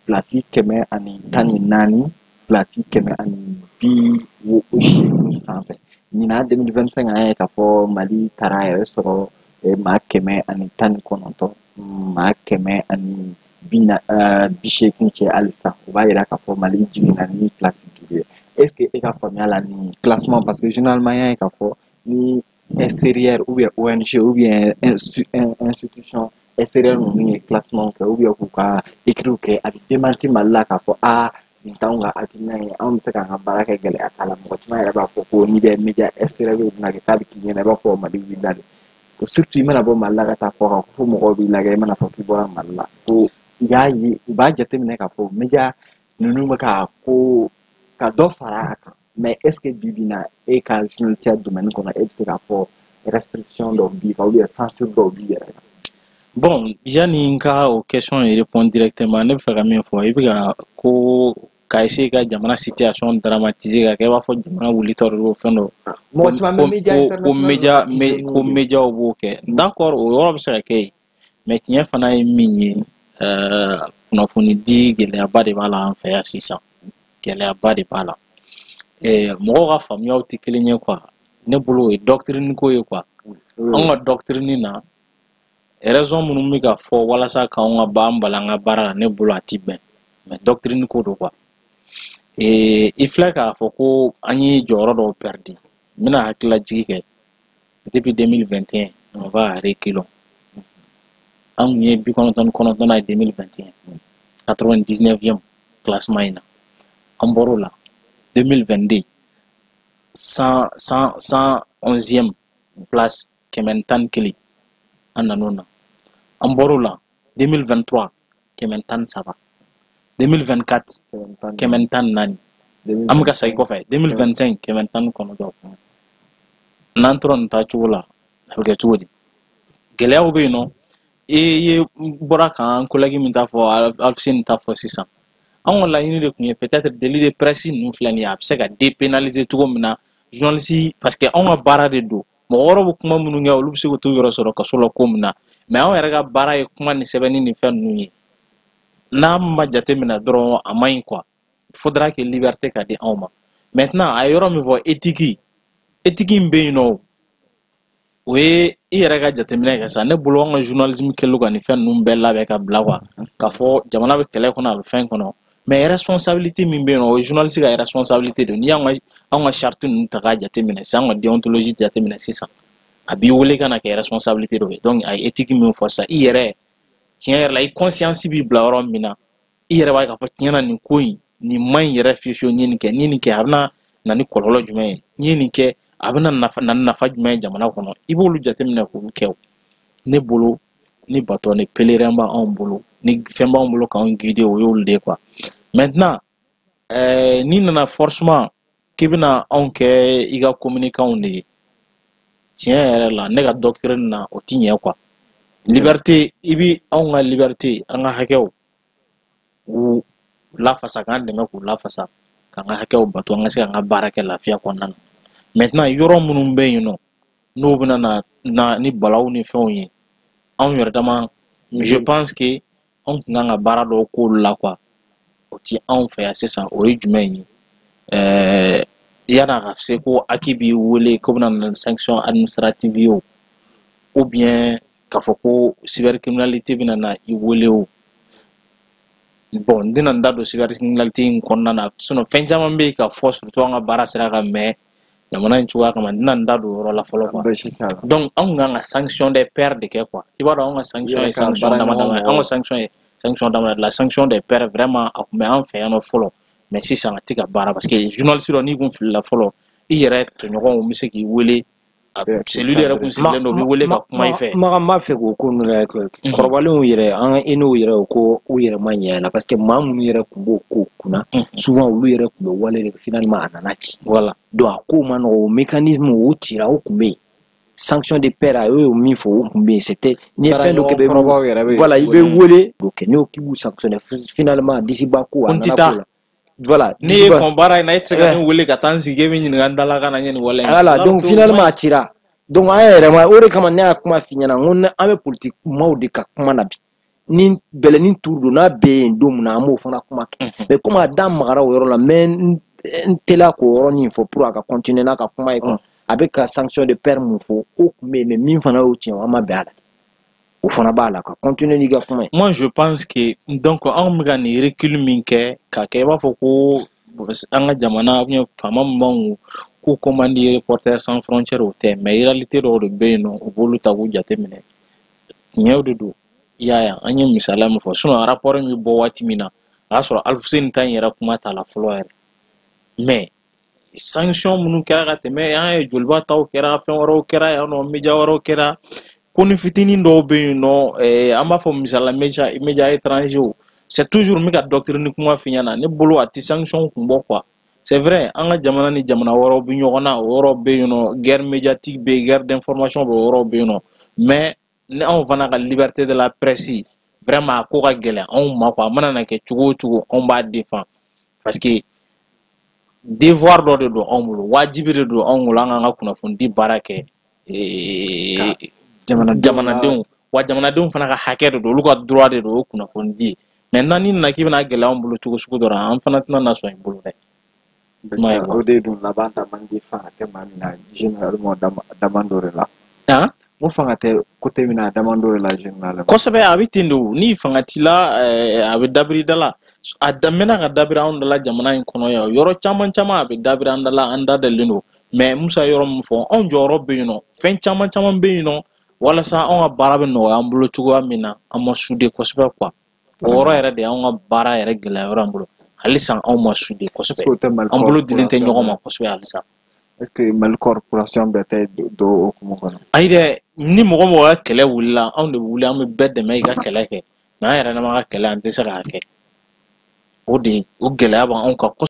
place 114, place 180 sanfɛ. Ɲinan 2025, an y'a ye k'a fɔ Mali taara a yɛrɛ sɔrɔ maa 119, maa 180 cɛ halisa. O b'a yira k'a fɔ Mali jiginna ni place 5 ye. Est ce que e ka faamuya la, nin classement, parce que généralement an y'a ye k'a fɔ ni extérieur ou bien ONG ou bien institution extérieure ninnu ye classement kɛ ou bien k'u ka écrit kɛ, a bɛ démenti Mali la k'a fɔ aa, nin t'anw ka hakilina ye, anw bɛ se k'an ka baara kɛ, gɛlɛya t'a la. Mɔgɔ caman yɛrɛ b'a fɔ ko n'i bɛ média extérieur bɛna kɛ k'a bɛ k'i ɲɛna i b'a fɔ Mali wulila de ko, surtout i mana bɔ Mali la ka taa kɔ kan, ko fo mɔgɔw b'i lajɛ, i mana fɔ k'i bɔra Mali la, ko u y'a ye, u b'a jateminɛ k'a fɔ média ninnu bɛ ka ko ka dɔ fara a kan. Mais est ce que bi bi in na, e ka journaliste domaine kɔnɔ, e bɛ se k'a fɔ restriction dɔw b'i kan ou bien censure dɔw b'i yɛrɛ kan? Bon, yanni n ka o question répondre directement, ne bɛ fɛ ka min fɔ, i bɛ ka ko ka essayer ka jamana situation dramatiser ka kɛ i b'a fɔ jamana wulitɔ de don, fɛn dɔ. Mɔgɔ caman bɛ média ko média, ko médiaw b'o kɛ. D'accord, o yɔrɔ bɛ se ka kɛ yen, mais tiɲɛ fana ye min ye, kunnafoni di gɛlɛyaba de b'a la an fɛ yan sisan, gɛlɛyaba de b'a la. Mɔgɔw ka faamuyaw tɛ kelen ye quoi. Ne bolo, o ye doctrine ko ye quoi. Anw ka doctrine na, raison minnu bɛ ka fɔ walasa k'anw ka b'an bali an ka baara la, ne bolo a ti bɛn, mais doctrine ko don quoi. I filɛ k'a fɔ ko an ye jɔyɔrɔ dɔw perdu. N bɛna hakililajigi kɛ, depuis 2021, on va à reculons. An kun ye 99nan ye 2021, 99e classement in na. An bɔr'o la 2022, 111e place, 111, an nan'o na. An bɔr'o la 2023, 113, 2024, 114. An bɛ ka segin kɔfɛ, 2025, 119. N'an tora nin taa cogo la, a bɛ kɛ cogo di? Gɛlɛyaw bɛ yen nɔ. E ye bɔra k'an collègue min ta fɔ, Alfuseni ta fɔ sisan, anw ka laɲini de tun ye peut-être délit de presse ninnu filɛ nin ye, a bɛ se ka dépénaliser cogo min na journaliste, parce que anw ka baara de don. Mɔgɔ wɛrɛw bɛ kuma minnu kɛ, olu bɛ se ka t'u yɛrɛ sɔrɔ kaso la ko min na, mais anw yɛrɛ ka baara ye kuma ni sɛbɛnni ni fɛn ninnu ye. N'a ma jate minɛ dɔrɔn, a man ɲi quoi. Il faudra que liberté ka di anw ma. Maintenant, a ye yɔrɔ min fɔ, éthique in bɛ yen nɔ, o ye i yɛrɛ ka jateminɛ kɛ sa. Ne bolo, an ka journalisme kɛlen ka nin fɛn ninnu bɛɛ labɛn ka bila quoi, k'a fɔ jamana bɛ kɛlɛ kɔnɔ, a bɛ fɛn kɔnɔ, mais responsabilité min bɛ yen nɔ, o ye journaliste ka responsabilité de. N'i y'an ka anw ka charte ninnu ta k'a jateminɛ sisan, an ka déontologie jateminɛ sisan, a b'i wele ka na kɛ responsabilité dɔ ye. Donc a ye éthique min fɔ sisan, i yɛrɛ tiɲɛ yɛrɛ la, i conscience b'i bila yɔrɔ min na, i yɛrɛ b'a ye k'a fɔ tiɲɛ na, nin ko in nin man ɲi yɛrɛ fiyewu fiyewu. N'i ye nin kɛ, n'i ye nin kɛ, a bɛna na ni kɔlɔlɔ jumɛn ye? N'i ye nin kɛ, a bɛna nafa na ni nafa jumɛn ye jamana kɔnɔ? I b'olu jateminɛ k'olu kɛ. O ne bolo, ni bâton de pèlerin b'anw bolo, ni fɛn b'anw bolo k'anw guider, o y'olu de ye quoi. Maintenant, n'i nana forcément k'i bɛna anw kɛ i ka communicants de ye, tiɲɛ yɛrɛ la, ne ka doctrine na, o ti ɲɛ quoi. Liberté, i bi anw ka liberté, an ka hakɛw u lafasa, k'an dɛmɛ k'u lafasa, k'an ka hakɛw bato, an ka se k'an ka baara kɛ lafiya kɔnɔna na. Maintenant, yɔrɔ minnu bɛ yen nɔ, n'o bɛna na ni balawu ni fɛnw ye, anw yɛrɛ dama, je pense que anw tun kan ka baara dɔw k'olu la quoi. O ti anw fɛ yan sisan. O ye jumɛn ye? Yan'a ka se ko HAC b'i wele ko bɛna na sanction administrative ye, o ou bien k'a fɔ ko cybercriminalité bɛna na i wele, o bon, n tɛna n da don cybercriminalité in kɔnɔna na, sinon fɛn caman bɛ yen ka fɔ, surtout an ka baara sira kan, mais jamana in cogoya kama, n tɛna n da don o yɔrɔ la fɔlɔ quoi. Donc anw kan ka sanction des pairs de kɛ quoi. I b'a dɔn, anw ka sanction ye sanction dama dama ye, anw ka sanction ye Sanction daminɛ, la sanction des pairs, vraiment, a tun bɛ an fɛ yan nɔ fɔlɔ, mais sisan a tɛ ka baara, parce que journaliste dɔ, n'i kun filila fɔlɔ, i yɛrɛ tɔɲɔgɔnw bɛ se k'i wele, cellule yɛrɛ kun sigilen don, u b'i wele ka kuma i fɛ. Makan b'a fɛ k'o ko ninnu lajɛ, kɔrɔbalenw yɛrɛ, an ka aînéw yɛrɛ, o ko u yɛrɛ ma ɲɛ la, parce que maa minnu yɛrɛ tun b'o ko kunna, souvent olu yɛrɛ tun bɛ wale de, finalement a nana ci. Voilà. Donc a ko ma nɔgɔ, o mécanisme o cira, o tun bɛ yen. Sanction de pair, a y'o min fɔ, o tun bɛ yen. C'était n'i ye fɛn dɔ kɛ, bɛ voilà, i bɛ wele kɛ, n'o k'i b'u sanctionner, finalement disiba ko a nana ko la. Voilà. N'i ye kɔn baara in na, e tɛ se ka ne wele ka taa n sigi, e bɛ ɲininka n da la ka na ɲɛ nin wale in. Voilà, donc finalement a cira. Donc an yɛrɛ ma, o de kama ne y'a kuma f'i ɲɛna, n ko an bɛ politique kumaw de ka kuma na bi. Ni bɛlɛnin turu don n'a bɛ yen don min na, an b'o fana kuma kɛ. Mais comme a da magara o yɔrɔ la, n bɛ n teliya k'o yɔrɔnin fɔ pour a ka continuer n'a ka kuma ye quoi. A bɛ ka sanction de pair mun fɔ, o tun bɛ yen, mais min fana y'o tiɲɛ, an ma bɛn a la. O fana b'a la ka continuer n'i ka kuma ye. Moi, je pense que donc anw bɛ ka nin recul min kɛ k'a kɛ i b'a fɔ ko an ka jamana ou bien faama min b'anw kun, k'u commande Reporters sans frontières, o tɛ, mais réalité dɔw de bɛ yen nɔ, u b'olu ta k'u jateminɛ, tiɲɛw de don. I y'a ye, an ye misaliya min fɔ, sinon rapport in bɛ bɔ waati min na, a y'a sɔrɔ Alifuseni ta in yɛrɛ kuma t'a la fɔlɔ yɛrɛ. Mais sanction minnu kɛra ka tɛmɛ, an ye joliba taw kɛra, fɛn wɛrɛw kɛra yan nɔ, média wɛrɛw kɛra, ko ni fitinin dɔw bɛ yen nɔ, an b'a fɔ misala média étranger, c'est toujours n bɛ ka doctrine kuma f'i ɲɛna, ne bolo a tɛ sanction kun bɔ quoi. C'est vrai, an ka jamana ni jamana wɛrɛw bɛ ɲɔgɔn na, o yɔrɔ bɛ yen nɔ, guerre médiatique bɛ yen, guerre d'information bɛ o yɔrɔ bɛ yen nɔ, mais ni anw fana ka liberté de la presse, vraiment, a ko ka gɛlɛn anw ma quoi. A mana na kɛ cogo o cogo, anw b'a défend, parce que devoir dɔ de don anw bolo, wajibi de don anw bolo, an k'an ka kunnafoni baara kɛ jamanadenw wa, jamanadenw fana ka hakɛ de don, olu ka droit de don, o kunnafoni di ye. Maintenant n'i nana k'i bɛna gɛlɛya anw bolo cogo sugu dɔ la, an fana tɛna na sɔn i bolo dɛ. O de dun laban ta man di, fanga tɛ maa min na généralement, dama dɔ de la. Han? N ko fanga tɛ côté min na, a dama dɔ de la généralement. Kosɛbɛ, a bɛ ten de. O ni fanga t'i la, a bɛ dabiri da la, a daminɛ ka dabiri anw da la jamana in kɔnɔ yan, yɔrɔ caman caman a bɛ dabiri an da la, an da dalen don. Mais Musa, yɔrɔ min fɔ, anw jɔyɔrɔ bɛ yen nɔ, fɛn caman caman bɛ yen nɔ, walasa anw ka baara bɛ nɔgɔya an bolo cogoya min na, an ma soudé kosɛbɛ quoi. O yɔrɔ yɛrɛ de y'anw ka baara yɛrɛ gɛlɛya yɔrɔ an bolo halisa, anw ma soudé kosɛbɛ, an bolo dilen tɛ ɲɔgɔn ma kosɛbɛ halisa. Est-ce que Mali corporation bɛɛ tɛ don o hukumu kɔnɔ? Ayi dɛ, ni mɔgɔ mɔgɔ ka kɛlɛ wulila, anw de bɛ wuli, an bɛ bɛɛ dɛmɛ i ka kɛlɛ kɛ, mais an yɛrɛ dama ka kɛlɛ, an tɛ se k'a kɛ. O de o gɛlɛya b'anw kan.